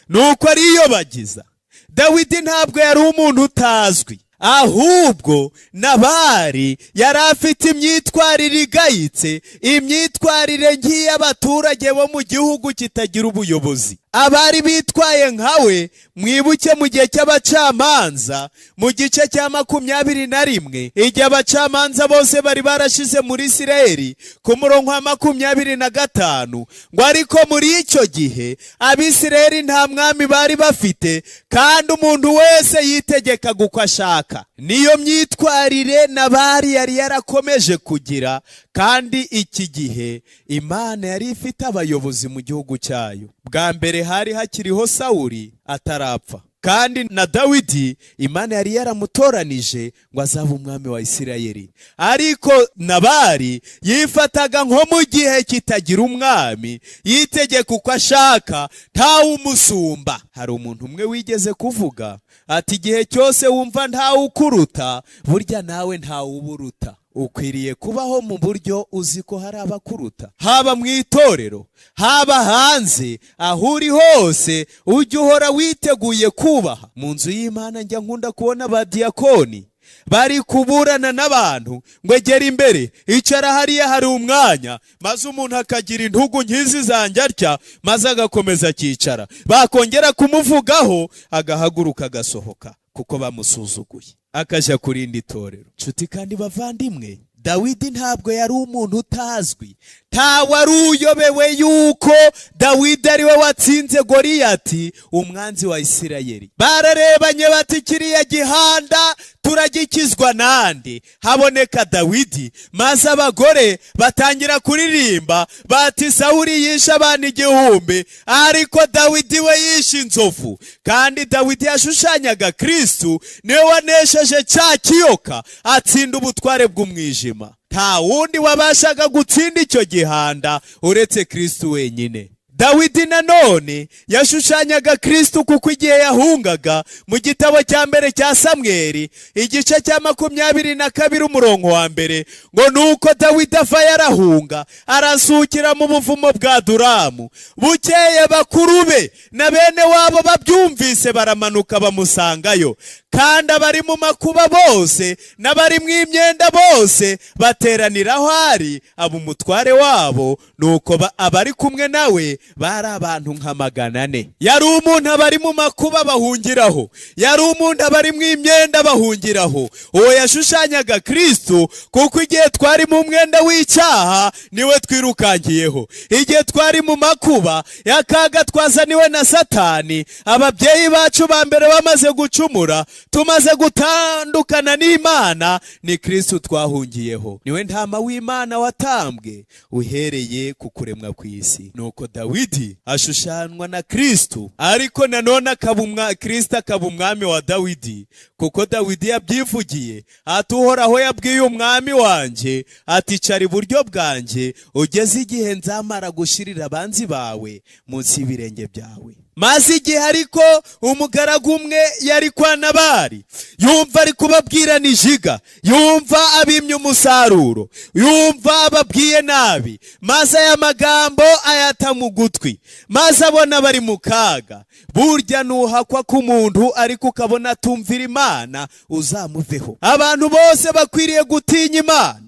Nuko ariyobagiza. Dawidi ntabwo yari umuntu utazwi, ahubwo Nabali yari afite imyitwarire igayitse, imyitwarire nk'iy'abaturage bo mu gihugu kitagira ubuyobozi. Abari bitwaye nkawe, mwibuke mu gihe cy'abacamanza mu gice cya 21, igihe abacamanza bose bari barashize muri Isirayeli, ku murongo wa 25, ngo ariko muri icyo gihe Abisirayeli nta mwami bari bafite, kandi umuntu wese yitegekaga uko ashaka. Niyo myitwarire Nabali yari yarakomeje kugira, kandi iki gihe Imana yari ifite abayobozi mu gihugu cyayo. Bwa mbere hari hakiriho Sawuli atarapfa, kandi na Dawidi Imana yari yaramutoranije ngo azabe umwami wa Isirayeli. Ariko Nabali yifataga nko mu gihe kitagira umwami, yitegeka uko ashaka, ntawe umusumba. Hari umuntu umwe wigeze kuvuga ati igihe cyose wumva ntawe ukuruta, burya nawe ntawe uburuta. Ukwiriye kubaho mu buryo uzi ko hari abakuruta, haba mu itorero, haba hanze, aho uri hose ujye uhora witeguye kubaha. Mu nzu y'Imana njya nkunda kubona abadiyakoni bari kuburana n'abantu ngo egera imbere, icara hariya hari umwanya, maze umuntu akagira intugu nkizi zanjye atya, maze agakomeza akicara, bakongera kumuvugaho agahaguruka agasohoka kuko bamusuzuguye, akajya ku rindi torero. Nshuti kandi bavandimwe, Dawidi ntabwo yari umuntu utazwi. Ntawe wari uyobewe yuko Dawidi ari we watsinze Goliyati, umwanzi wa Isirayeli. Bararebanye bati kiriya gihanda turagikizwa nande? Haboneka Dawidi, maze abagore batangira kuririmba bati Sawuli yishe abantu 1000, ariko Dawidi we yishe inzovu. Kandi Dawidi yashushanyaga Kristu, niwe wanesheje cya kiyoka, atsinda ubutware bw'umwijima. Nta wundi wabashaga gutsinda icyo gihanda uretse Kristu wenyine. Dawidi nanone yashushanyaga Kristo, kuko igihe yahungaga, mu gitabo cya mbere cya Samweli igice cya 22 umurongo wa 1, ngo nuko Dawidi ava yarahunga, arasukira mu buvumo bwa Duramu. Bukeye bakuru be na bene wabo babyumvise baramanuka bamusangayo, kandi abari mu makuba bose n'abari mu imyenda bose bateranira aho ari, aba umutware wabo. Nuko abari kumwe nawe bari abantu nka 400. Yari umuntu abari mu makuba bahungiraho, yari umuntu abari mu imyenda bahungiraho. Uwo yashushanyaga Kristo, kuko igihe twari mu mwenda w'icyaha niwe twirukangiyeho, igihe twari mu makuba y'akaga twazaniwe na Satani, ababyeyi bacu ba mbere bamaze gucumura, tumaze gutandukana n'Imana, ni Kristo twahungiyeho. Niwe ntama w'Imana watambwe uhereye ku kuremwa kw'isi. Nuko Dawidi ashushanywa na Kristo, ariko nanone akaba Kristo akaba umwami wa Dawidi, kuko Dawidi yabyivugiye ati: Uhoraho yabwiye umwami wanjye ati: icara iburyo bwanjye ugeze igihe nzamara gushirira abanzi bawe munsi y'ibirenge byawe. Maze igihe ariko umugaragu umwe yari kwa Nabali, yumva ari kubabwira nijiga, yumva abimye umusaruro, yumva ababwiye nabi, maze aya magambo ayata mu gutwi, maze abona bari mu kaga. Burya nuhakwa k'umuntu ariko ukabona atumvira Imana, uzamuveho. Abantu bose bakwiriye gutinya Imana.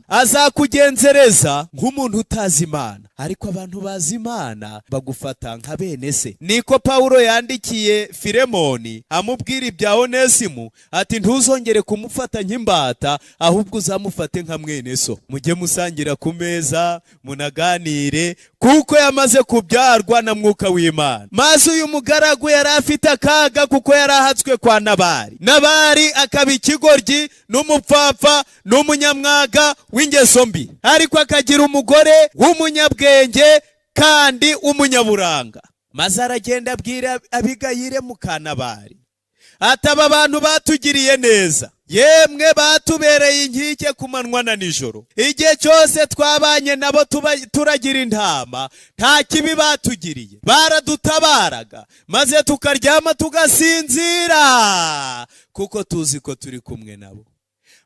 Azakugenzereza nk'umuntu utazi Imana, ariko abantu bazi Imana bagufata nka bene se. Niko Pawulo yandikiye Filemoni amubwira ibya Onesimu, ati: ntuzongere kumufata nk'imbata, ahubwo uzamufate nka mwene so, mujye musangira ku meza munaganire, kuko yamaze kubyarwa na Mwuka w'Imana. Maze uyu mugaragu yari afite akaga, kuko yari ahatswe kwa Nabali. Nabali akaba ikigoryi n'umupfapfa n'umunyamwaga w'ingeso mbi, ariko akagira umugore w'umunyabwenge kandi w'umunyaburanga. Maze aragenda abwira Abigayire muka Nabali ati: aba bantu batugiriye neza, yemwe batubereye inkike ku manywa na nijoro. Igihe cyose twabanye nabo turagira intama, nta kibi batugiriye, baradutabaraga, maze tukaryama tugasinzira, kuko tuzi ko turi kumwe nabo.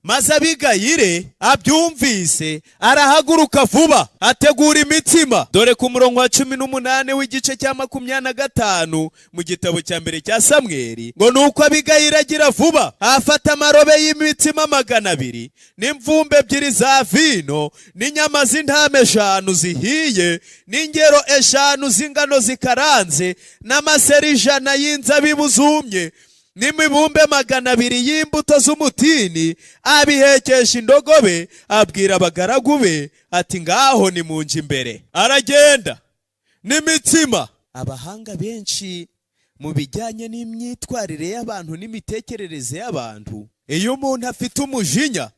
Maze Abigayire abyumvise arahaguruka vuba, ategura imitsima. Dore ku murongo wa 18 w'igice cya 25 mu gitabo cya mbere cya Samweli, ngo nuko Abigayire agira vuba, afata amarobe y'imitsima 200 n'imvumbe 2 za vino n'inyama z'intama 5 zihiye n'ingero 5 z'ingano zikaranze n'amaseri 100 y'inzabibu zumye n'imibumbe 200 y'imbuto z'umutini, abihekesha indogobe, abwira abagaragu be ati: ngaho nimunje imbere. Aragenda n'imitsima. Abahanga benshi mu bijyanye n'imyitwarire y'abantu n'imitekerereze y'abantu, iyo umuntu afite umujinya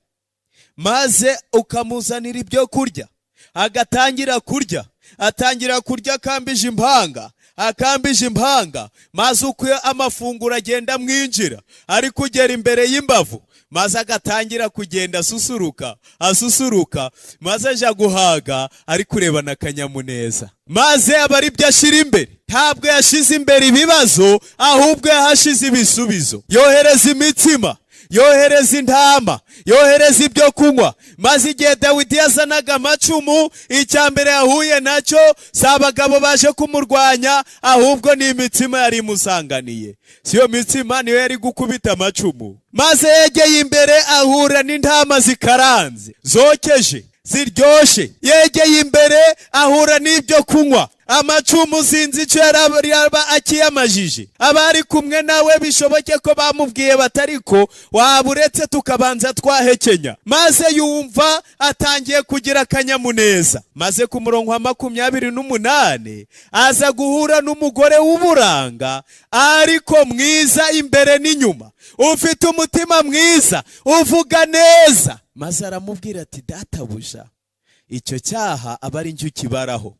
maze ukamuzanira ibyo kurya agatangira kurya, atangira kurya akambije impanga, akambije impanga, maze uko amafunguro agenda amwinjira ari kugera imbere y'imbavu, maze agatangira kugenda asusuruka asusuruka, maze aja guhaga ari kurebana akanyamuneza, maze aba ari byo ashyira imbere. Ntabwo yashize imbere ibibazo, ahubwo yahashize ibisubizo. Yohereza imitsima, yohereza intama, yohereza ibyo kunywa. Maze igihe Dawidi yazanaga amacumu, icya mbere yahuye nacyo si abagabo baje kumurwanya, ahubwo ni imitsima yari imusanganiye. Si iyo mitsima niyo yari gukubita amacumu. Maze yegeye imbere ahura n'intama zikaranze zokeje ziryoshe, yegeye imbere ahura n'ibyo kunywa. Amacumu sinzi icyo yaba akiyamajije. Abari kumwe nawe bishoboke ko bamubwiye batariko waba uretse tukabanza twahekenya. Maze yumva atangiye kugira akanyamuneza. Maze ku murongo wa 28 aza guhura n'umugore w'uburanga, ariko mwiza imbere n'inyuma, ufite umutima mwiza, uvuga neza. Maze aramubwira ati: databuja, icyo cyaha aba ari njye ukibaraho,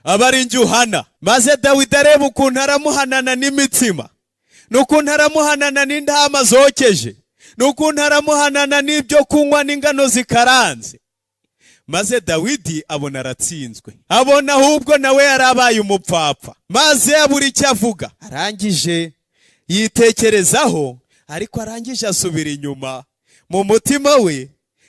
aba ari njye uhana. Maze Dawidi areba ukuntu aramuhanana n'imitsima, n'ukuntu aramuhanana n'intama zokeje, n'ukuntu aramuhanana n'ibyo kunywa n'ingano zikaranze. Maze Dawidi abona aratsinzwe, abona ahubwo nawe yarabaye umupfapfa, maze abura icyo avuga. Arangije yitekerezaho, ariko arangije asubira inyuma mu mutima we,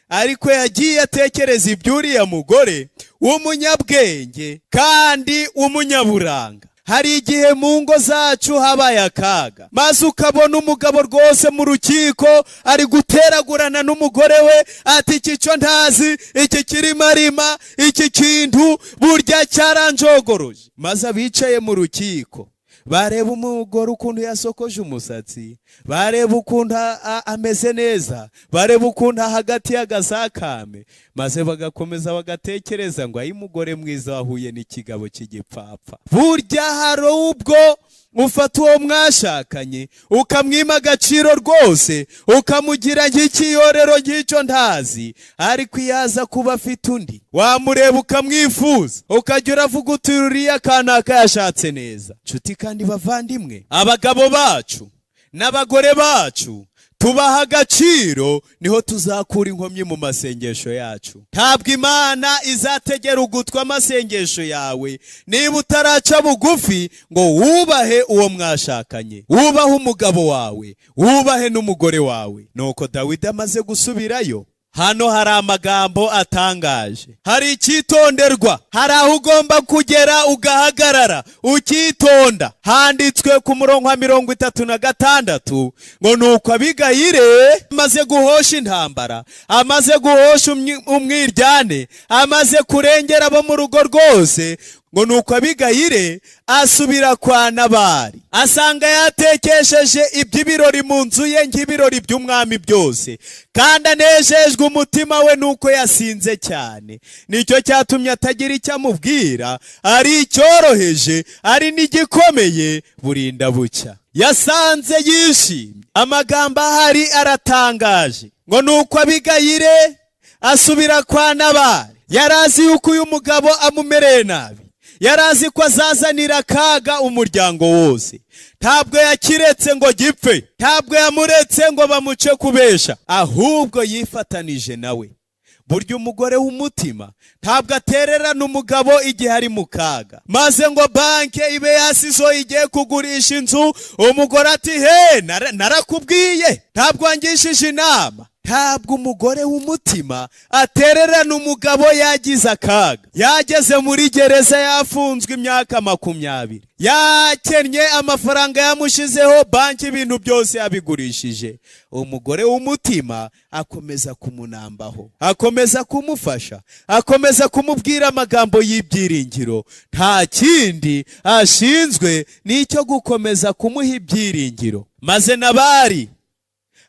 ariko yagiye atekereza iby'uriya mugore w'umunyabwenge kandi w'umunyaburanga. Hari igihe mu ngo zacu habaye akaga, maze ukabona umugabo rwose mu rukiko ari guteragurana n'umugore we, ati iki cyo ntazi, iki kirimo arima, iki kintu burya cyaranjogoroje. Maze abicaye mu rukiko bareba umugore ukuntu yasokoje umusatsi, bareba ukuntu ameze neza, bareba ukuntu hagati y'agasakame, maze bagakomeza bagatekereza ngo ayi mugore mwiza wahuye n'ikigabo cy'igipfapfa. Burya hari ubwo ufata uwo mwashakanye ukamwima agaciro rwose, ukamugira nk'ikiyorero nk'icyo ntazi, ariko iyo aza kuba afite undi wamureba ukamwifuza, ukajya uravuga uti uriya kanaka yashatse neza. Nshuti kandi bavandimwe, abagabo bacu n'abagore bacu tubaha agaciro, niho tuzakura inkomyi mu masengesho yacu. Ntabwo Imana izategera ugutwi amasengesho yawe niba utaraca bugufi ngo wubahe uwo mwashakanye, wubahe umugabo wawe, wubahe n'umugore wawe. Nuko Dawidi amaze gusubirayo, hano hari amagambo atangaje, hari icyitonderwa, hari aho ugomba kugera ugahagarara ukitonda. Handitswe ku murongo wa 36 ngo nuko Abigayire amaze guhosha intambara, amaze guhosha umwiryane, amaze kurengera abo mu rugo rwose, ngo nuko Abigayire asubira kwa Nabali, asanga yatekesheje iby'ibirori mu nzu ye nk'ibirori by'umwami byose, kandi anejejwe umutima we nuko yasinze cyane. Nicyo cyatumye atagira icyo amubwira, ari icyoroheje ari n'igikomeye, burinda bucya. Yasanze yishimye. Amagambo ahari aratangaje, ngo nuko Abigayire asubira kwa Nabali. Yari azi yuko uyu mugabo amumereye nabi, yari azi ko azazanira akaga umuryango wose. Ntabwo yakiretse ngo gipfe, ntabwo yamuretse ngo bamuce kubesha, ahubwo yifatanije nawe. Burya umugore w'umutima ntabwo atererana umugabo igihe ari mu kaga. Maze ngo banke ibe yasizo igiye kugurisha inzu, umugore ati he, narakubwiye, ntabwo wangishije inama. Ntabwo umugore w'umutima atererana umugabo yagize akaga, yageze muri gereza, yafunzwe imyaka 20, yakennye, amafaranga yamushizeho, banki ibintu byose yabigurishije. Umugore w'umutima akomeza kumunambaho, akomeza kumufasha, akomeza kumubwira amagambo y'ibyiringiro. Nta kindi ashinzwe n'icyo gukomeza kumuha ibyiringiro. Maze Nabali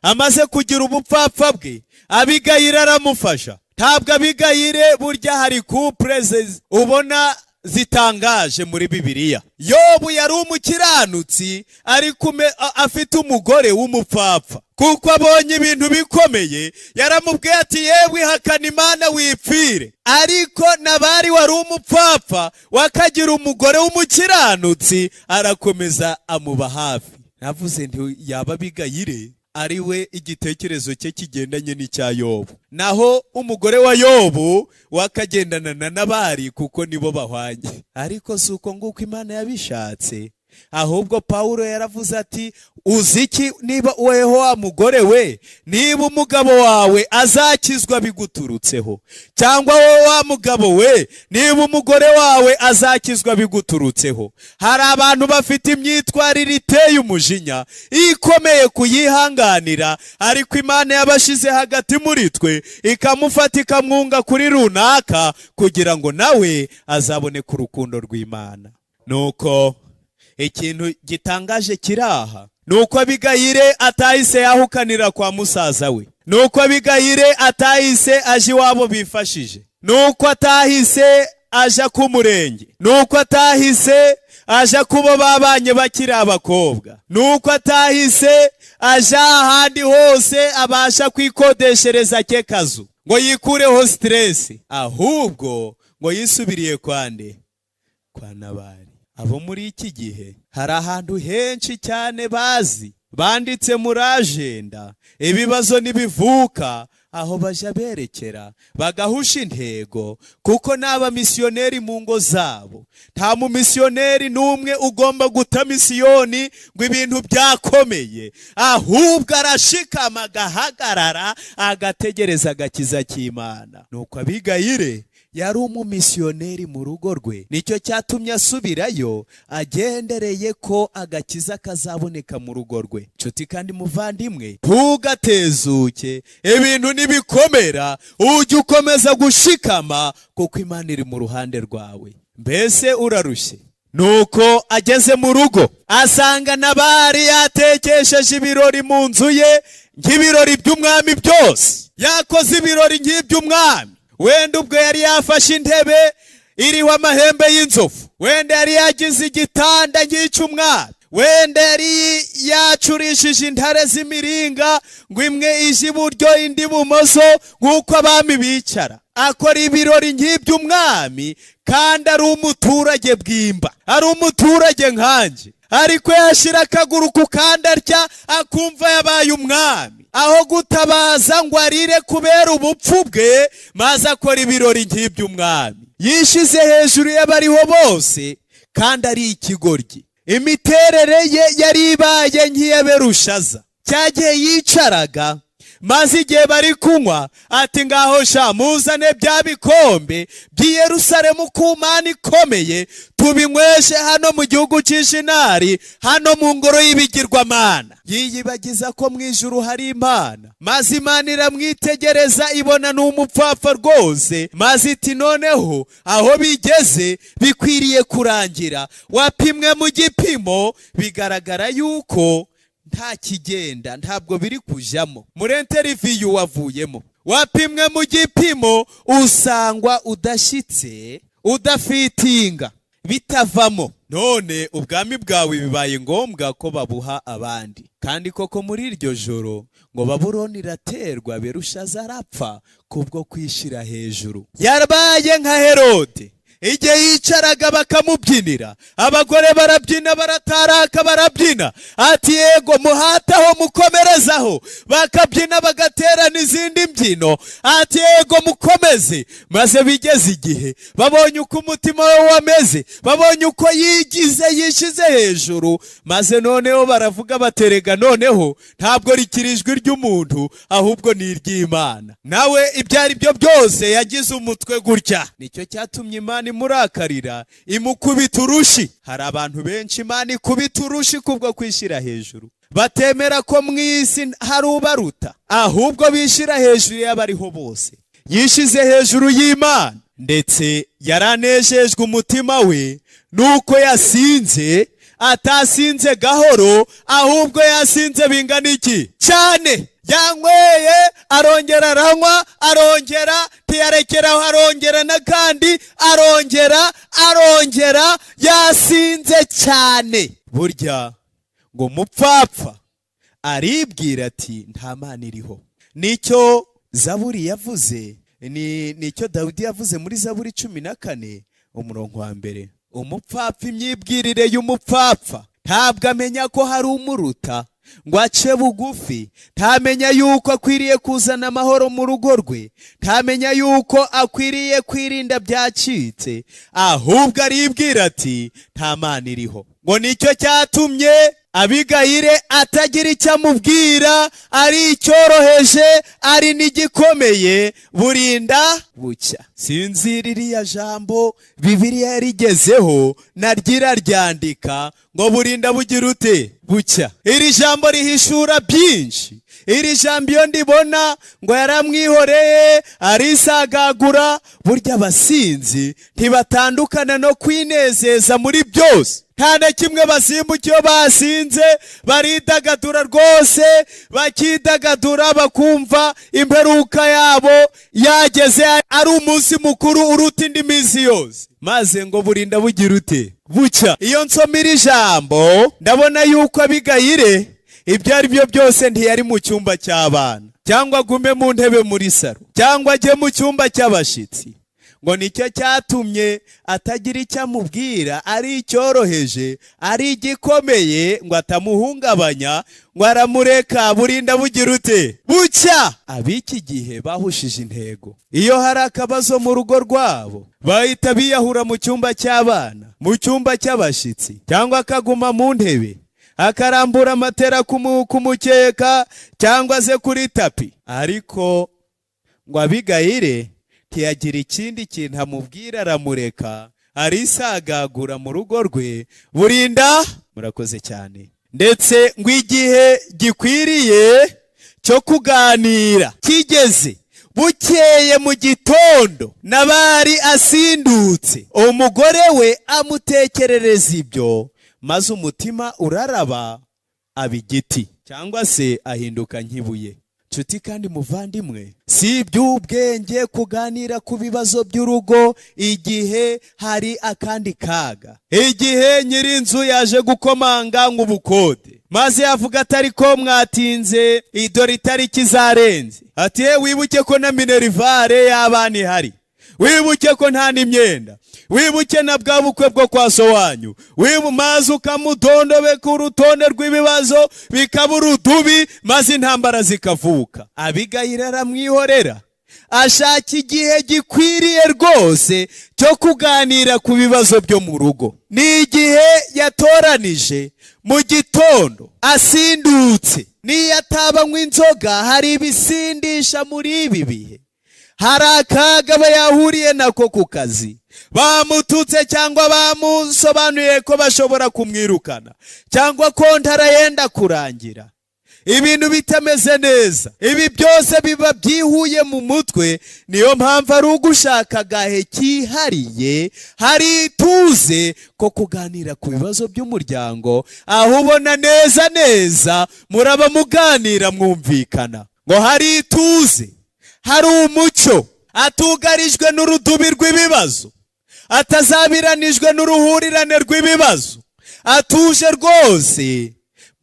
amaze kugira ubupfapfa bwe, Abigayire aramufasha. Ntabwo Abigayire, burya hari couple ubona zitangaje muri Bibiliya. Yobu yari umukiranutsi, ariko afite umugore w'umupfapfa, kuko abonye ibintu bikomeye yaramubwiye ati yewe ihakana Imana wipfire. Ariko Nabali wari umupfapfa wakagira umugore w'umukiranutsi, arakomeza amuba hafi. Navuze nti yaba Abigayire ari we igitekerezo cye kigendanye n'icya Yobu, naho umugore wa Yobu wakagendana na Nabali, kuko nibo bahwanye. Ariko si uko nguko Imana yabishatse, ahubwo Pawulo yaravuze ati uzi iki, niba weho wa mugore we, niba umugabo wawe azakizwa biguturutseho, cyangwa wowe wa mugabo we, niba umugore wawe azakizwa biguturutseho. Hari abantu bafite imyitwarire iteye umujinya, ikomeye kuyihanganira, ariko Imana yabashize hagati muri twe, ikamufata ikamwunga kuri runaka, kugira ngo nawe azabone ku rukundo rw'Imana. Nuko ikintu gitangaje kiri aha nuko Abigayire atahise yahukanira kwa musaza we, nuko Abigayire atahise aje iwabo bifashije, nuko atahise aja ku murenge, nuko atahise aja kubo babanye bakiri abakobwa, nuko atahise aja ahandi hose abasha kwikodeshereza ke kazu ngo yikureho stress, ahubwo ngo yisubiriye kwande? Kwa Nabali. Abo muri iki gihe hari ahantu henshi cyane bazi banditse muri agenda, ibibazo nibivuka Aho bajya berekera bagahusha intego, kuko n'abamisiyoneri mu ngo zabo. Nta mumisiyoneri n'umwe ugomba guta misiyoni ngo ibintu byakomeye, ahubwo arashikama agahagarara agategereza agakiza k'Imana. Nuko Abigayire yari umumisiyoneri mu rugo rwe, nicyo cyatumye asubirayo agendereye ko agakiza kazaboneka mu rugo rwe. Nshuti kandi muvandimwe, ntugatezuke ibintu nibikomera, ujye ukomeza gushikama kuko Imana iri mu ruhande rwawe. Mbese urarushye? Nuko ageze mu rugo asanga Nabari yatekesheje ibirori mu nzu ye nk'ibirori by'umwami byose. Yakoze ibirori nk'iby'umwami. Wenda ubwo yari yafashe intebe iriho amahembe y'inzovu, wenda yari yagize igitanda nk'icy'umwami, wenda yari yacurishije intare z'imiringa ngo imwe ije iburyo indi ibumoso nk'uko abami bicara. Akora ibirori nk'iby'umwami kandi ari umuturage bwimba, ari umuturage nkanjye, ariko yashyira akaguru ku kandi atya akumva yabaye umwami. Aho gutabaza ngo arire kubera ubupfu bwe, maze akora ibirori nk'iby'umwami. Yishyize hejuru y'abariho bose kandi ari ikigoryi. Imiterere ye yari ibaye nk'iya Berushaza. Cyagihe yicaraga, maze igihe bari kunywa ati: "Ngaho sha muzane bya bikombe by'i Yerusalemu ku Mana ikomeye, tubinyweshe hano mu gihugu cy'Ishinari, hano mu ngoro y'ibigirwamana." Yiyibagiza ko mu ijuru hari Imana, maze Imana iramwitegereza ibona ni umupfapfa rwose, maze iti: "Noneho aho bigeze bikwiriye kurangira. Wapimwe mu gipimo bigaragara yuko nta kigenda, ntabwo biri kujyamo. Muri interview wavuyemo, wapimwe mu gipimo usangwa udashyitse, udafitinga, bitavamo. None ubwami bwawe bibaye ngombwa ko babuha abandi." Kandi koko muri iryo joro ngo Babuloni iraterwa, Berushaza arapfa kubwo kwishyira hejuru. Yabaye nka Herode igihe yicaraga bakamubyinira, abagore barabyina, barataraka, barabyina, ati: "Yego, muhataho, mukomerezaho." Bakabyina, bagaterana izindi mbyino, ati: "Yego, mukomeze." Maze bigeze igihe babonye uko umutima we wameze, babonye uko yigize, yishyize hejuru, maze noneho baravuga baterega: "Noneho ntabwo rikiri ijwi ry'umuntu, ahubwo ni iry'Imana." Nawe ibyo ari byo byose yagize umutwe gutya, nicyo cyatumye Imana imurakarira, imukubita urushi. Hari abantu benshi Imana ikubita urushi kubwo kwishyira hejuru, batemera ko mu isi hari ubaruta, ahubwo bishyira hejuru y'abariho bose. Yishyize hejuru y'Imana, ndetse yaranejejwe umutima we nuko yasinze. Atasinze gahoro, ahubwo yasinze bingana iki? Cyane. Yanyweye, arongera aranywa, arongera ntiyarekeraho, arongera n'akandi, arongera, arongera, yasinze cyane. Burya ngo umupfapfa aribwira ati: "Nta Mana iriho." Nicyo Zaburi yavuze, ni nicyo Dawidi yavuze muri Zaburi 14 umurongo wa 1. Umupfapfa, imyibwirire y'umupfapfa, ntabwo amenya ko hari umuruta ngo ace bugufi, ntamenya yuko akwiriye kuzana amahoro mu rugo rwe, ntamenya yuko akwiriye kwirinda byacitse, ahubwo aribwira ati: "Nta Mana iriho." Ngo nicyo cyatumye Abigayire atagira icyo amubwira, ari icyoroheje ari n'igikomeye, burinda bucya. Sinzi ririya jambo Bibiliya yarigezeho naryo iraryandika ngo burinda bugira ute? Bucya. Iri jambo rihishura byinshi. Iri jambo iyo ndibona ngo yaramwihoreye arisagagura. Burya abasinzi ntibatandukana no kwinezeza muri byose, nta na kimwe basimbuka. Iyo basinze baridagadura rwose, bakidagadura, bakumva imperuka yabo yageze, ari umunsi mukuru uruta indi minsi yose. Maze ngo burinda bugira ute? Bucya. Iyo nsoma iri jambo ndabona yuko Abigayire ibyo ari byo byose ntiyari mu cyumba cy'abana, cyangwa agume mu ntebe muri saro, cyangwa ajye mu cyumba cy'abashyitsi. Ngo nicyo cyatumye atagira icyo amubwira, ari icyoroheje, ari igikomeye, ngo atamuhungabanya, ngo aramureka burinda bugira ute? Bucya. Ab'iki gihe bahushije intego. Iyo hari akabazo mu rugo rwabo, bahita biyahura mu cyumba cy'abana, mu cyumba cy'abashyitsi, cyangwa akaguma mu ntebe, akarambura amatera ku mukeka cyangwa se kuri tapi. Ariko ngo Abigayire ntiyagira ikindi kintu amubwira, aramureka arisagagura mu rugo rwe burinda. Murakoze cyane. Ndetse ngo igihe gikwiriye cyo kuganira kigeze, bukeye mu gitondo, Nabali asindutse, umugore we amutekerereza ibyo, maze umutima uraraba, aba igiti cyangwa se ahinduka nk'ibuye. Nshuti kandi muvandimwe, si iby'ubwenge kuganira ku bibazo by'urugo igihe hari akandi kaga, igihe nyir'inzu yaje gukomanga ngo ubukode, maze yavuga ati: "Ariko mwatinze, dore itariki zarenze." Ati: "Ye, wibuke ko na minerval y'abana ihari, wibuke ko nta n'imyenda, wibuke na bwa bukwe bwo kwa so wanyu wibu." Maze ukamudondobeka urutonde rw'ibibazo, bikaba urudubi, maze intambara zikavuka. Abigayira aramwihorera, ashaka igihe gikwiriye rwose cyo kuganira ku bibazo byo mu rugo. Ni igihe yatoranije mu gitondo asindutse. Niyo atabanywa inzoga, hari ibisindisha muri ibi bihe. Hari akaga aba yahuriye nako ku kazi, bamututse cyangwa bamusobanuriye ko bashobora kumwirukana, cyangwa kontara yenda kurangira, ibintu bitameze neza. Ibi byose biba byihuye mu mutwe. Niyo mpamvu ari ugushaka agahe kihariye, hari ituze, ko kuganira ku bibazo by'umuryango, aho ubona neza neza muraba muganira mwumvikana, ngo hari ituze, hari umucyo, atugarijwe n'urudubi rw'ibibazo, atazabiranijwe n'uruhurirane rw'ibibazo, atuje rwose,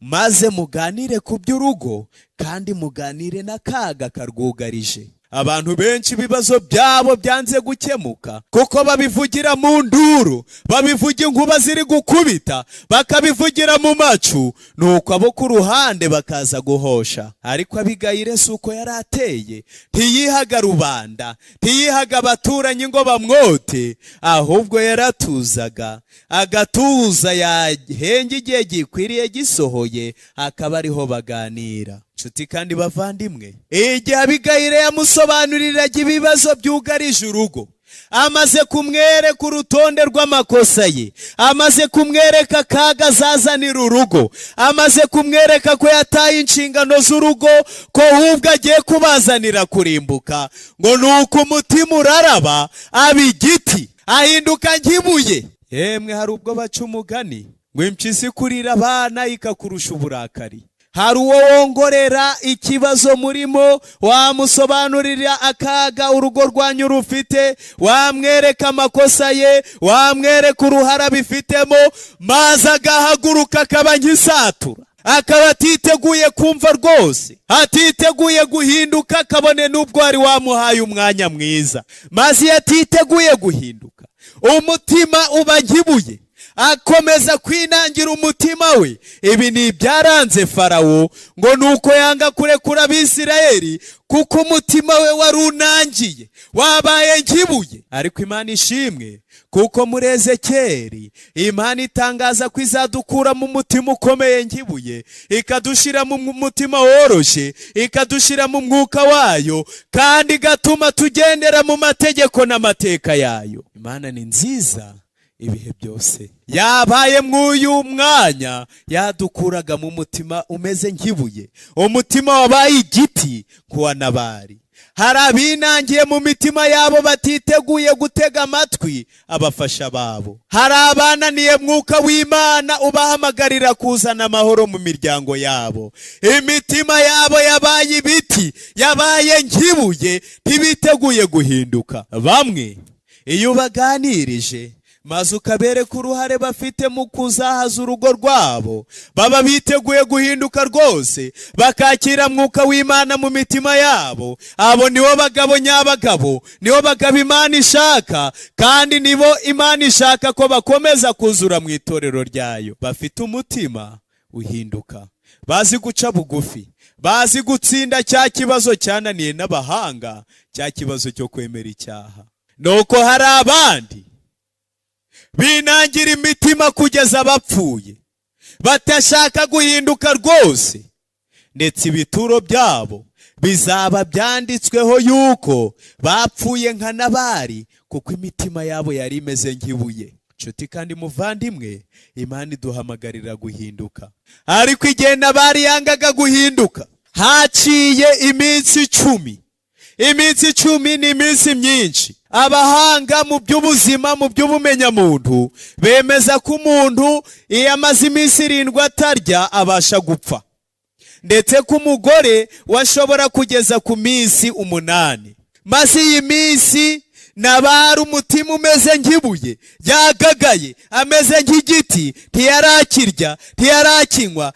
maze muganire ku by'urugo kandi muganire n'akaga karwugarije. Abantu benshi ibibazo byabo byanze gukemuka kuko babivugira mu nduru, babivuga inkuba ziri gukubita, bakabivugira mu macu, nuko abo ku ruhande bakaza guhosha. Ariko Abigayire si uko yari ateye. Ntiyihaga rubanda, ntiyihaga abaturanyi ngo bamwote, ahubwo yaratuzaga, agatuza, yahenga igihe gikwiriye gisohoye, akaba ariho baganira. Nshuti kandi bavandimwe, igihe Abigayire yamusobanuriraga ibibazo byugarije urugo, amaze kumwereka urutonde rw'amakosa ye, amaze kumwereka akaga azazanira urugo, amaze kumwereka ko yataye inshingano z'urugo, ko ahubwo agiye kubazanira kurimbuka, ngo ni uko umutima uraraba, aba igiti, ahinduka nk'ibuye. Yemwe, hari ubwo baca umugani ngo impyisi ikurira abana ikakurusha uburakari. Hari uwo wongorera ikibazo murimo, wamusobanurira akaga urugo rwanyu rufite, wamwereka amakosa ye, wamwereka uruhare abifitemo, maze agahaguruka akaba nk'isatura, akaba atiteguye kumva rwose, atiteguye guhinduka, kabone n'ubwo wari wamuhaye umwanya mwiza. Maze iyo atiteguye guhinduka, umutima uba nk'ibuye, akomeza kwinangira umutima we. Ibi ni ibyaranze Farawo, ngo ni uko yanga kurekura Abisirayeli kuko umutima we wari unangiye, wabaye nk'ibuye. Ariko Imana ishimwe, kuko muri Ezekeri Imana itangaza ko izadukura mu mutima ukomeye nk'ibuye, ikadushyira mu mutima woroshye, ikadushyira mu mwuka wayo, kandi igatuma tugendera mu mategeko n'amateka yayo. Imana ni nziza ibihe byose. Yabaye mw'uyu mwanya yadukuraga mu mutima umeze nk'ibuye, umutima wabaye igiti kuwa Nabari. Hari abinangiye mu mitima yabo, batiteguye gutega amatwi abafasha babo. Hari abananiye mwuka w'Imana ubahamagarira kuzana amahoro mu miryango yabo. Imitima yabo yabaye ibiti, yabaye nk'ibuye, ntibiteguye guhinduka. Bamwe iyo ubaganirije Maze ukabereka uruhare bafite mu kuzahaza urugo rwabo. Baba biteguye guhinduka rwose, bakakira Mwuka w'Imana mu mitima yabo. Abo nibo bagabo nyabagabo, nibo bagabo Imana ishaka, kandi nibo Imana ishaka ko bakomeza kuzura mu itorero ryayo. Bafite umutima uhinduka, bazi guca bugufi, bazi gutsinda cya kibazo cyananiye n'abahanga, cya kibazo cyo kwemera icyaha. Nuko hari abandi binangira imitima kugeza bapfuye, batashaka guhinduka rwose, ndetse ibituro byabo bizaba byanditsweho yuko bapfuye nka Nabari, kuko imitima yabo yari imeze nk'ibuye. Nshuti kandi muvandimwe, Imana iduhamagarira guhinduka. Ariko igihe Nabari yangaga guhinduka, haciye iminsi 10. Iminsi 10 ni iminsi myinshi. Abahanga mu by'ubuzima, mu by'ubumenyamuntu, bemeza ko umuntu iyo amaze iminsi 7 atarya abasha gupfa, ndetse ko umugore washobora kugeza ku minsi 8. Maze iyi minsi Nabari umutima umeze nk'ibuye, yagagaye, ameze nk'igiti, ntiyarakirya, ntiyarakinywa,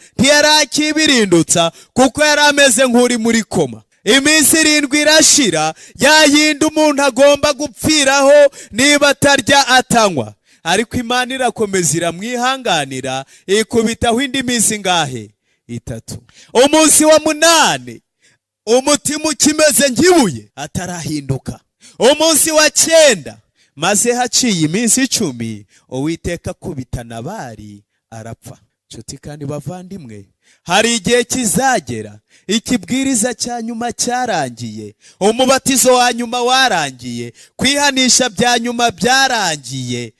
ntiyarakibirindutsa, kuko yari ameze nk'uri muri koma. Iminsi 7 irashira, ya yindi umuntu agomba gupfiraho niba atarya atanywa. Ariko Imana irakomeza iramwihanganira, ikubitaho indi minsi ingahe? 3. Umunsi wa 8 umutima ukimeze nk'ibuye, atarahinduka. Umunsi wa 9, maze haciye iminsi 10, Uwiteka akubita Nabari arapfa. Nshuti kandi bavandimwe, hari igihe kizagera ikibwiriza cya nyuma cyarangiye, umubatizo wa nyuma warangiye, kwihanisha bya nyuma byarangiye,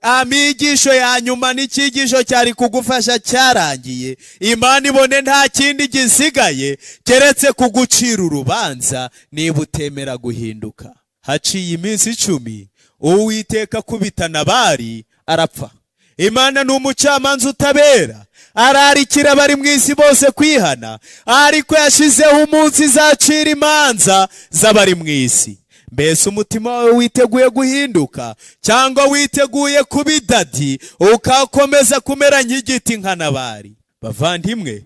amigisho ya nyuma n'icyigisho cyari kugufasha cyarangiye. Imana ibone nta kindi gisigaye keretse kugucira urubanza niba utemera guhinduka. Haciye iminsi 10, Uwiteka akubita Nabari arapfa. Imana ni umucamanza utabera, ararikira abari mu isi bose kwihana, ariko yashyizeho umunsi izacira imanza z'abari mu isi. Mbese umutima wawe witeguye guhinduka, cyangwa witeguye kuba idadi ukakomeza kumera nk'igiti nka Nabari? Bavandimwe,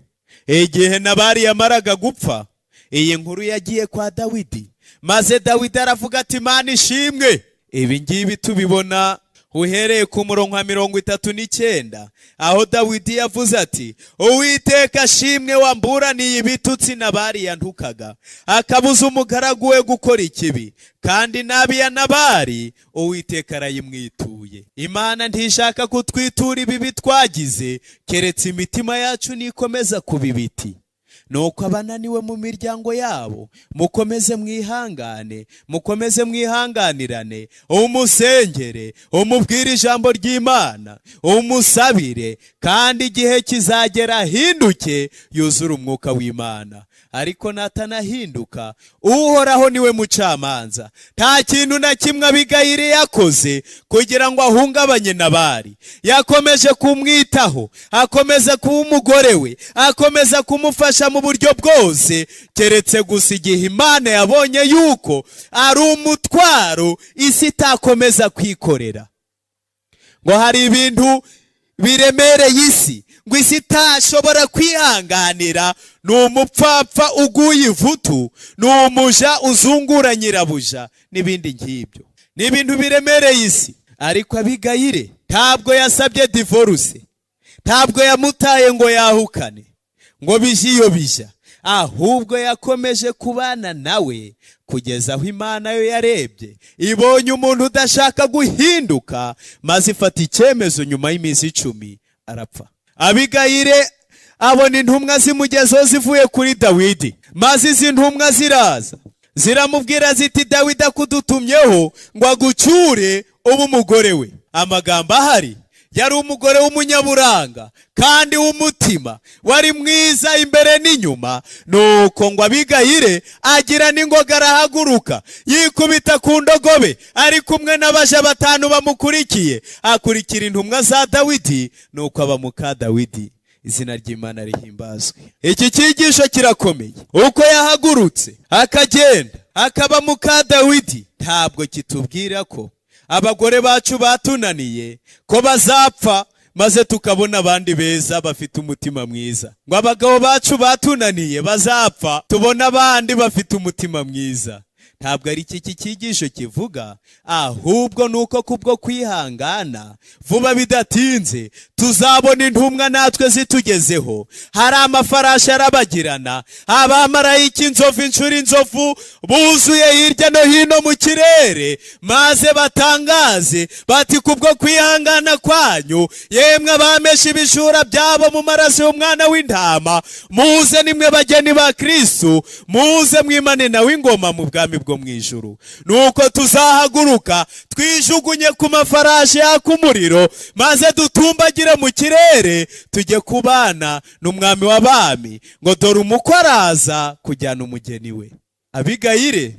igihe Nabari yamaraga gupfa, iyi nkuru yagiye kwa Dawidi, maze Dawidi aravuga ati: "Imana ishimwe." Ibi ngibi tubibona uhereye ku murongo wa 39, aho Dawidi yavuze ati: "Uwiteka ashimwe wamburaniye ibitutsi Nabari yantukaga, akabuza umugaragu we gukora ikibi, kandi nabi ya Nabari Uwiteka arayimwituye." Imana ntishaka kutwitura ibibi twagize, keretse imitima yacu nikomeza kuba ibiti. Nuko abananiwe mu miryango yabo, mukomeze mwihangane, mukomeze mwihanganirane, umusengere, umubwire ijambo ry'Imana, umusabire, kandi igihe kizagera ahinduke yuzure umwuka w'Imana. Ariko natanahinduka, Uhoraho niwe mucamanza. Nta kintu na kimwe Abigayili yakoze kugira ngo ahungabanye Nabari. Yakomeje kumwitaho, akomeza kuba umugore we, akomeza kumufasha mu buryo bwose, keretse gusa igihe Imana yabonye yuko ari umutwaro isi itakomeza kwikorera. Ngo hari ibintu biremereye isi, ngo isi itashobora kwihanganira: ni umupfapfa uguye ivutu, ni umuja uzungura nyirabuja, n'ibindi nk'ibyo. Ni ibintu biremereye isi. Ariko Abigayire ntabwo yasabye divorce, ntabwo yamutaye ngo yahukane, ngo bijye iyo bijya, ahubwo yakomeje kubana nawe kugeza aho Imana yo yarebye ibonye umuntu udashaka guhinduka, maze ifata icyemezo. Nyuma y'iminsi 10 arapfa. Abigayire abona intumwa zimugezeho zivuye kuri Dawidi, maze izi ntumwa ziraza ziramubwira ziti: "Dawidi akudutumyeho ngo agucyure ube umugore we." Amagambo ahari, yari umugore w'umunyaburanga kandi w'umutima wari mwiza imbere n'inyuma. Nuko ngo Abigayire agira n'ingoga, arahaguruka, yikubita ku ndogobe, ari kumwe n'abaja 5 bamukurikiye, akurikira intumwa za Dawidi, nuko aba muka Dawidi. Izina ry'Imana rihimbazwe. Iki cyigisho kirakomeye. Uko yahagurutse akagenda akaba muka Dawidi, ntabwo kitubwira ko Abagore bacu batunaniye ko bazapfa, maze tukabona abandi beza bafite umutima mwiza. Ngo abagabo bacu batunaniye bazapfa, tubona abandi bafite umutima mwiza. Ntabwo ari iki cyigisho kivuga, ahubwo nuko kubwo kwihangana vuba bidatinze tuzabona intumwa natwe zitugezeho. Hari amafarashi arabagirana, abamarayika inzovu inshuro inzovu buzuye hirya no hino mu kirere, maze batangaze bati kubwo kwihangana kwanyu, yemwe abameshe ibishura byabo mu maraso y'umwana w'intama, muze nimwe bageni ba Kristu, muze mwimane nawe ingoma mu bwami bwo mu ijuru. Nuko tuzahaguruka twijugunye ku mafarashi yaka umuriro, maze dutumbagire mu kirere tujye kubana n'umwami w'abami, ngo dore umukwe araza kujyana umugeni we. Abigayire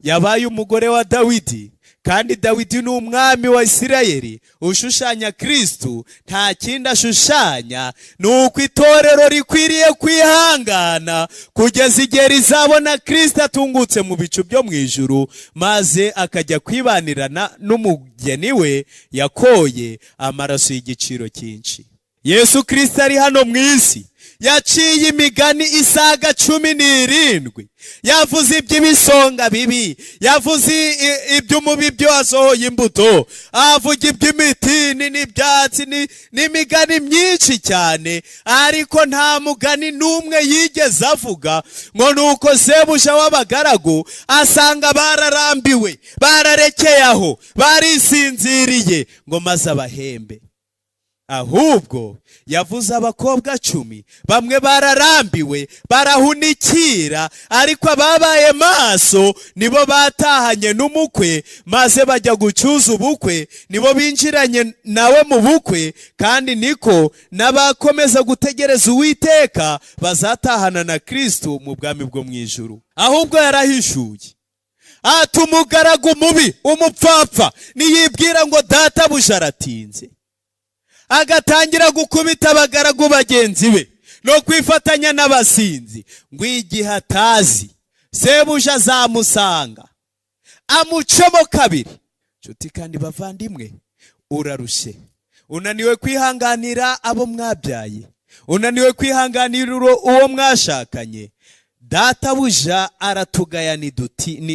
yabaye umugore wa Dawidi, kandi Dawidi ni umwami wa Isirayeli ushushanya Kristu. Nta kindi ashushanya, ni uko itorero rikwiriye kwihangana kugeza igihe rizabona Kristo atungutse mu bicu byo mu ijuru, maze akajya kwibanirana n'umugeni we yakoye amaraso y'igiciro cyinshi. Yesu Kristo ari hano mu isi yaciye imigani isaga 17, yavuze iby'ibisonga bibi, yavuze iby'umubibyi wasohoye imbuto, avuga iby'imitini n'ibyatsi, n'imigani myinshi cyane, ariko nta mugani n'umwe yigeze avuga ngo nuko sebuja w'abagaragu asanga bararambiwe, bararekeye aho, barisinziriye, ngo maze abahembe. Ahubwo yavuze abakobwa 10, bamwe bararambiwe barahunikira, ariko ababaye maso nibo batahanye n'umukwe, maze bajya gucuza ubukwe, nibo binjiranye nawe mu bukwe. Kandi niko n'abakomeza gutegereza Uwiteka bazatahana na Kristo mu bwami bwo mu ijuru. Ahubwo yarahishuye ati umugaragu mubi umupfapfa niyibwira ngo databuja aratinze, agatangira gukubita abagaragu bagenzi be no kwifatanya n'abasinzi, ngo igihe atazi sebuja azamusanga amucemo kabiri. Nshuti kandi bavandimwe, urarushye, unaniwe kwihanganira abo mwabyaye, unaniwe kwihanganira uwo mwashakanye. Databuja aratugaya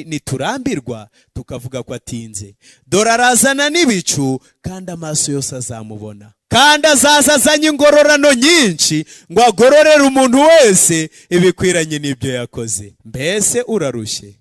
niturambirwa tukavuga ko atinze. Dore arazana n'ibicu, kandi amaso yose azamubona, kandi azaza azanye ingororano nyinshi ngo agororere umuntu wese ibikwiranye n'ibyo yakoze. Mbese urarushye?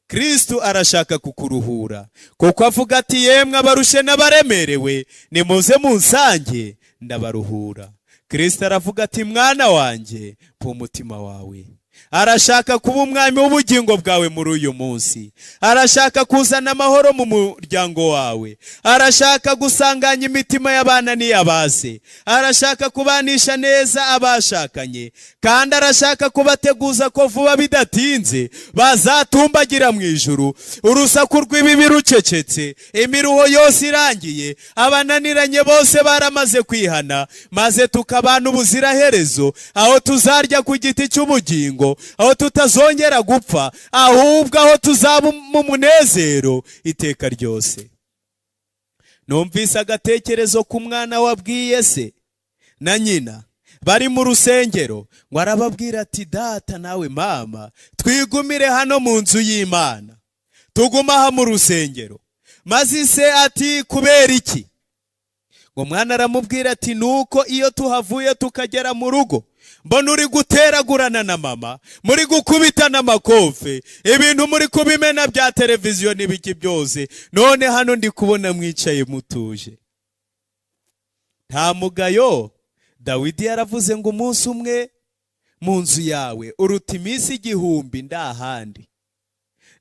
Kristo arashaka kukuruhura, kuko avuga ati yemwe abarushye n'abaremerewe, nimuze munsange ndabaruhura. Kristo aravuga ati mwana wanjye, mpa umutima wawe. Arashaka kuba umwami w'ubugingo bwawe muri uyu munsi. Arashaka kuzana amahoro mu muryango wawe. Arashaka gusanganya imitima y'abana n'iy'abase. Arashaka kubanisha neza abashakanye, kandi arashaka kubateguza ko vuba bidatinze bazatumbagira mu ijuru, urusaku rw'ibibi rucecetse, imiruho yose irangiye, abananiranye bose baramaze kwihana, maze tukabana ubuziraherezo, aho tuzarya ku giti cy'ubugingo, aho tutazongera gupfa, ahubwo aho tuzaba mu munezero iteka ryose. Numvise agatekerezo ku mwana wabwiye se na nyina bari mu rusengero, ngo arababwira ati data nawe mama, twigumire hano mu nzu y'Imana, tuguma aha mu rusengero. Maze se ati kubera iki? Ngo mwana aramubwira ati nuko iyo tuhavuye tukagera mu rugo, mbona uri guteragurana na mama, muri gukubitana amakofe, ibintu muri kubimena bya televiziyo n'ibiki byose, none hano ndi kubona mwicaye mutuje. Nta mugayo. Dawidi yaravuze ngo umunsi umwe mu nzu yawe uruta iminsi 1000 ndahandi.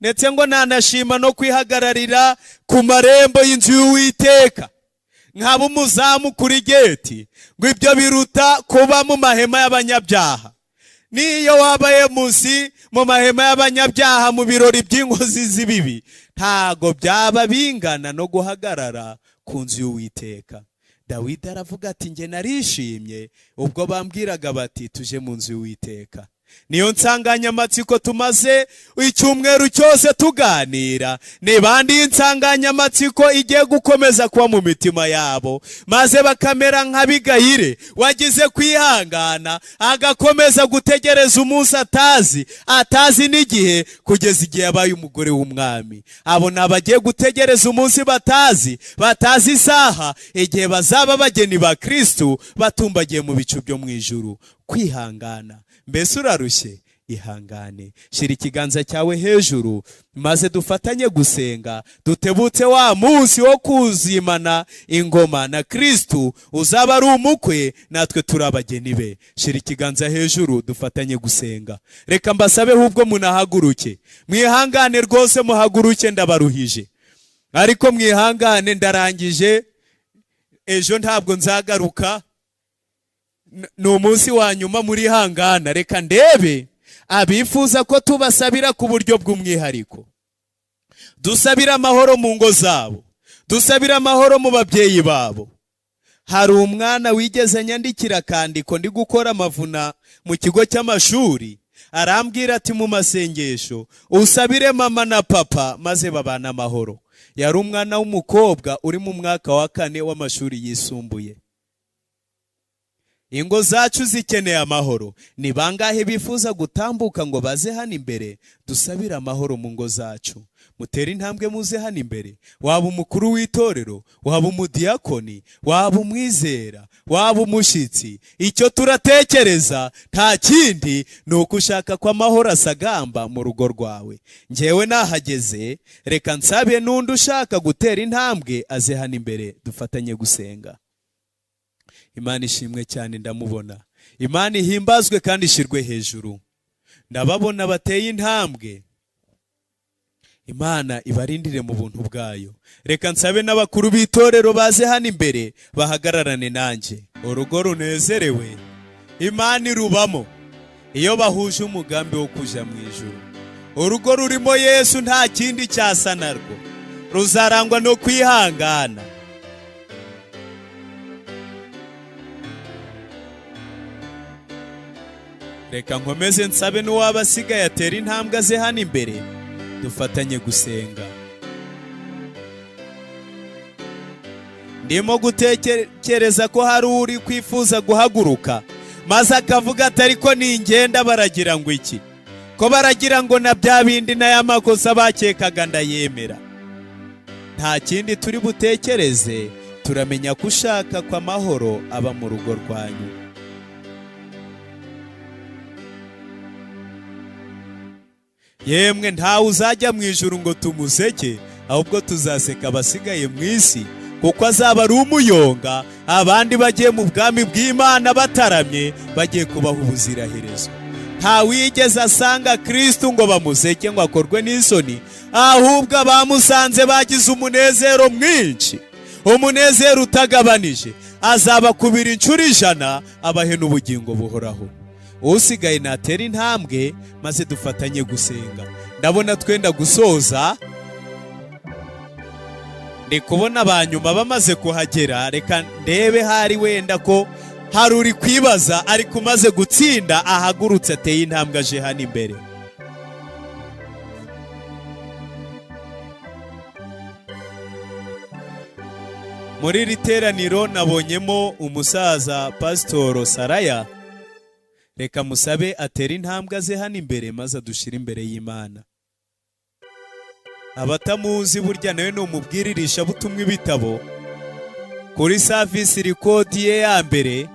Ndetse ngo nanashima no kwihagararira ku marembo y'inzu y'Uwiteka, nkaba umuzamu kuri geti, ngo ibyo biruta kuba mu mahema y'abanyabyaha. Niyo wabaye munsi mu mahema y'abanyabyaha mu birori by'inkozi z'ibibi, ntago byaba bingana no guhagarara ku nzu y'Uwiteka. Dawidi aravuga ati njye narishimye ubwo bambwiraga bati tuje mu nzu y'Uwiteka. Niyo nsanganyamatsiko tumaze icyumweru cyose tuganira. Ni bande iyi nsanganyamatsiko igiye gukomeza kuba mu mitima yabo, maze bakamera nka Abigayili wagize kwihangana, agakomeza gutegereza umunsi atazi, atazi n'igihe, kugeza igihe yabaye umugore w'umwami. Abo ni abagiye gutegereza umunsi batazi, batazi isaha, igihe bazaba abageni ba Kristu batumbagiye mu bicu byo mu ijuru. Kwihangana. Mbese urarushye? Ihangane. Shyira ikiganza cyawe hejuru maze dufatanye gusenga, dutebutse wa munsi wo kuzimana ingoma na Kristu, uzaba ari umukwe natwe turi abageni be. Shyira ikiganza hejuru dufatanye gusenga. Reka mbasabe ahubwo munahaguruke, mwihangane rwose, muhaguruke, ndabaruhije ariko mwihangane, ndarangije, ejo ntabwo nzagaruka, ni umunsi wa nyuma, murihangana. Reka ndebe abifuza ko tubasabira ku buryo bw'umwihariko. Dusabira amahoro mu ngo zabo, dusabira amahoro mu babyeyi babo. Hari umwana wigeze anyandikira akandiko ndi gukora amavuna mu kigo cy'amashuri, arambwira ati mu masengesho usabire mama na papa maze babane amahoro. Yari umwana w'umukobwa uri mu mwaka wa 4 w'amashuri yisumbuye. Ingo zacu zikeneye amahoro. Ni bangahe bifuza gutambuka ngo baze hano imbere dusabire amahoro mu ngo zacu? Mutere intambwe muze hano imbere. Waba umukuru w'itorero, waba umudiyakoni, waba umwizera, waba umushyitsi, icyo turatekereza nta kindi ni uko ushaka ko amahoro asagamba mu rugo rwawe. Njyewe nahageze, reka nsabe n'undi ushaka gutera intambwe aze hano imbere dufatanye gusenga. Imana ishimwe cyane, ndamubona. Imana ihimbazwe kandi ishirwe hejuru. Ndababona bateye intambwe. Imana ibarindire mu buntu bwayo. Reka nsabe n'abakuru b'itorero baze hano imbere bahagararane nanjye. Urugo runezerewe Imana irubamo iyo bahuje umugambi wo kuja mu ijuru. Urugo rurimo Yesu nta kindi cyasa narwo, ruzarangwa no kwihangana. Reka nkomeze nsabe n'uwaba asigaye atera intambwe aze hano imbere dufatanye gusenga. Ndimo gutekereza ko hari uri kwifuza guhaguruka maze akavuga ati ariko ningenda baragira ngo iki? Ko baragira ngo na bya bindi n'aya makosa bakekaga ndayemera. Nta kindi turi butekereze, turamenya ko ushaka ko amahoro aba mu rugo rwanyu. Yemwe ntawe uzajya mu ijuru ngo tumuseke, ahubwo tuzaseka abasigaye mu isi, kuko azaba ari umuyonga, abandi bagiye mu bwami bw'Imana bataramye, bagiye kubaho ubuziraherezo. Ntawigeze asanga Kristu ngo bamuseke ngo akorwe n'isoni, ahubwo abamusanze bagize umunezero mwinshi, umunezero utagabanije. Azabakubira inshuro 100 abahe n'ubugingo buhoraho. Usigaye natera intambwe maze dufatanye gusenga. Ndabona twenda gusoza, ndi kubona abanyuma bamaze kuhagera. Reka ndebe hari wenda ko hari uri kwibaza ariko umaze gutsinda ahagurutse ateye intambwe aje hano imbere. Muri iri teraniro nabonyemo umusaza Pasitoro Saraya. Reka musabe atere intambwe aze hano imbere maze adushire imbere y'Imana. Abatamuzi burya nawe ni umubwiririsha butumwa ibitabo. Kuri service record ye ya mbere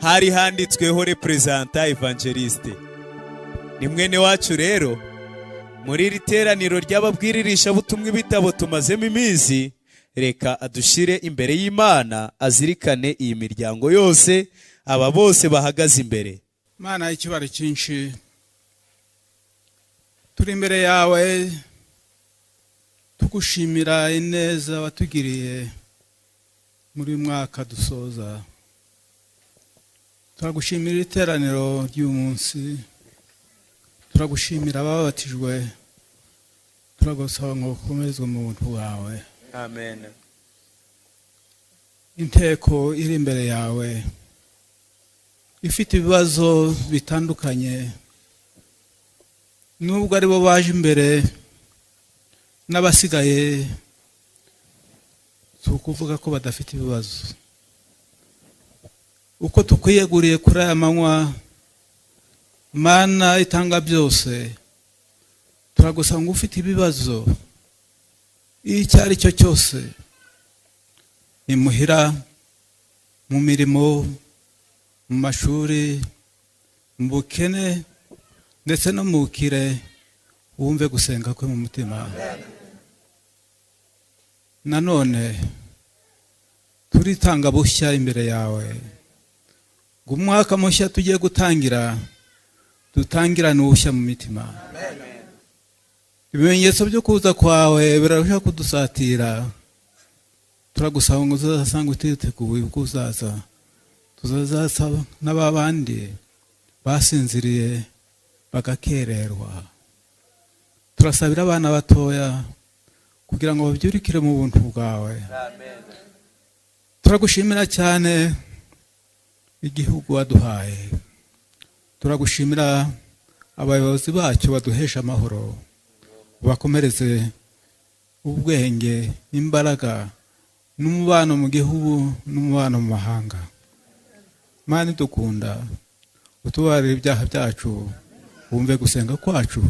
hari handitsweho representa evangeliste. Ni mwene wacu rero. Muri iri teraniro ry'ababwiririsha butumwa ibitabo tumazemo iminsi, reka adushire imbere y'Imana, azirikane iyi miryango yose, aba bose bahagaze imbere. Mana y'ikibari cyinshi, turi imbere yawe tugushimira ineza watugiriye muri uyu mwaka dusoza. Turagushimira iteraniro ry'uyu munsi, turagushimira ababatijwe, turagusaba ngo ukomezwe mu buntu bwawe. Amen. Inteko iri imbere yawe ifite ibibazo bitandukanye, Nubwo aribo baje imbere n'abasigaye, si ukuvuga ko badafite ibibazo. Uko tukwiyeguriye kuri aya manywa, Mana itanga byose, turagusanga ufite ibibazo icyo ari cyo cyose, imuhira, mu mirimo, mu mashuri, mu bukene ndetse no mu bukire, wumve gusenga kwe mu mutima. Nanone turitanga bushya imbere yawe ngo umwaka mushya tugiye gutangira dutangirane ubushya mu mitima. Ibimenyetso byo kuza kwawe birarushaho kudusatira. Turagusaba ngo uzasanga utiteguye ubwo uzaza, tuzazasaba n'ababandi basinziriye bagakererwa. Turasabira abana batoya kugira ngo babyurikire mu buntu bwawe. Turagushimira cyane igihugu waduhaye, turagushimira abayobozi bacyo baduhesha amahoro. Bakomereze ubwenge, imbaraga n'umubano mu gihugu n'umubano mu mahanga. Mana idukunda, utubarire ibyaha byacu, wumve gusenga kwacu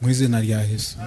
mu izina rya Yesu.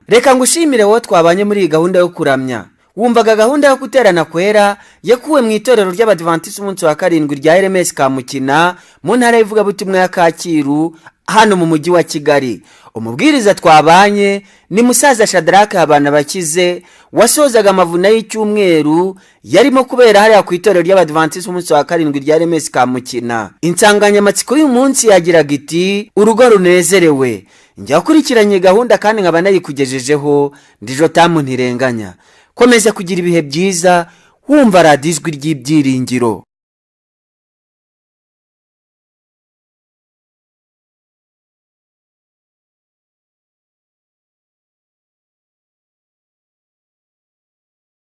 Reka ngushimire wowe twabanye muri iyi gahunda yo kuramya. Wumvaga gahunda yo guterana kwera yakuwe mu itorero ry'Abadivantisi umunsi wa karindwi rya RMS Kamukina mu ntara y'ivugabutumwa ya Kacyiru hano mu mujyi wa Kigali. Umubwiriza twabanye ni musaza Shadrack Habanabakize wasozaga amavuna y'icyumweru yarimo kubera hariya ku itorero ry'Abadivantisi umunsi wa karindwi rya RMS Kamukina. Insanganyamatsiko y'uyu munsi yagiraga iti urugo runezerewe. Njya wakurikiranye gahunda kandi nkaba nayikugejejeho ndi Jotamu Ntirenganya. Komeza kugira ibihe byiza wumva radiyo ijwi ry'ibyiringiro.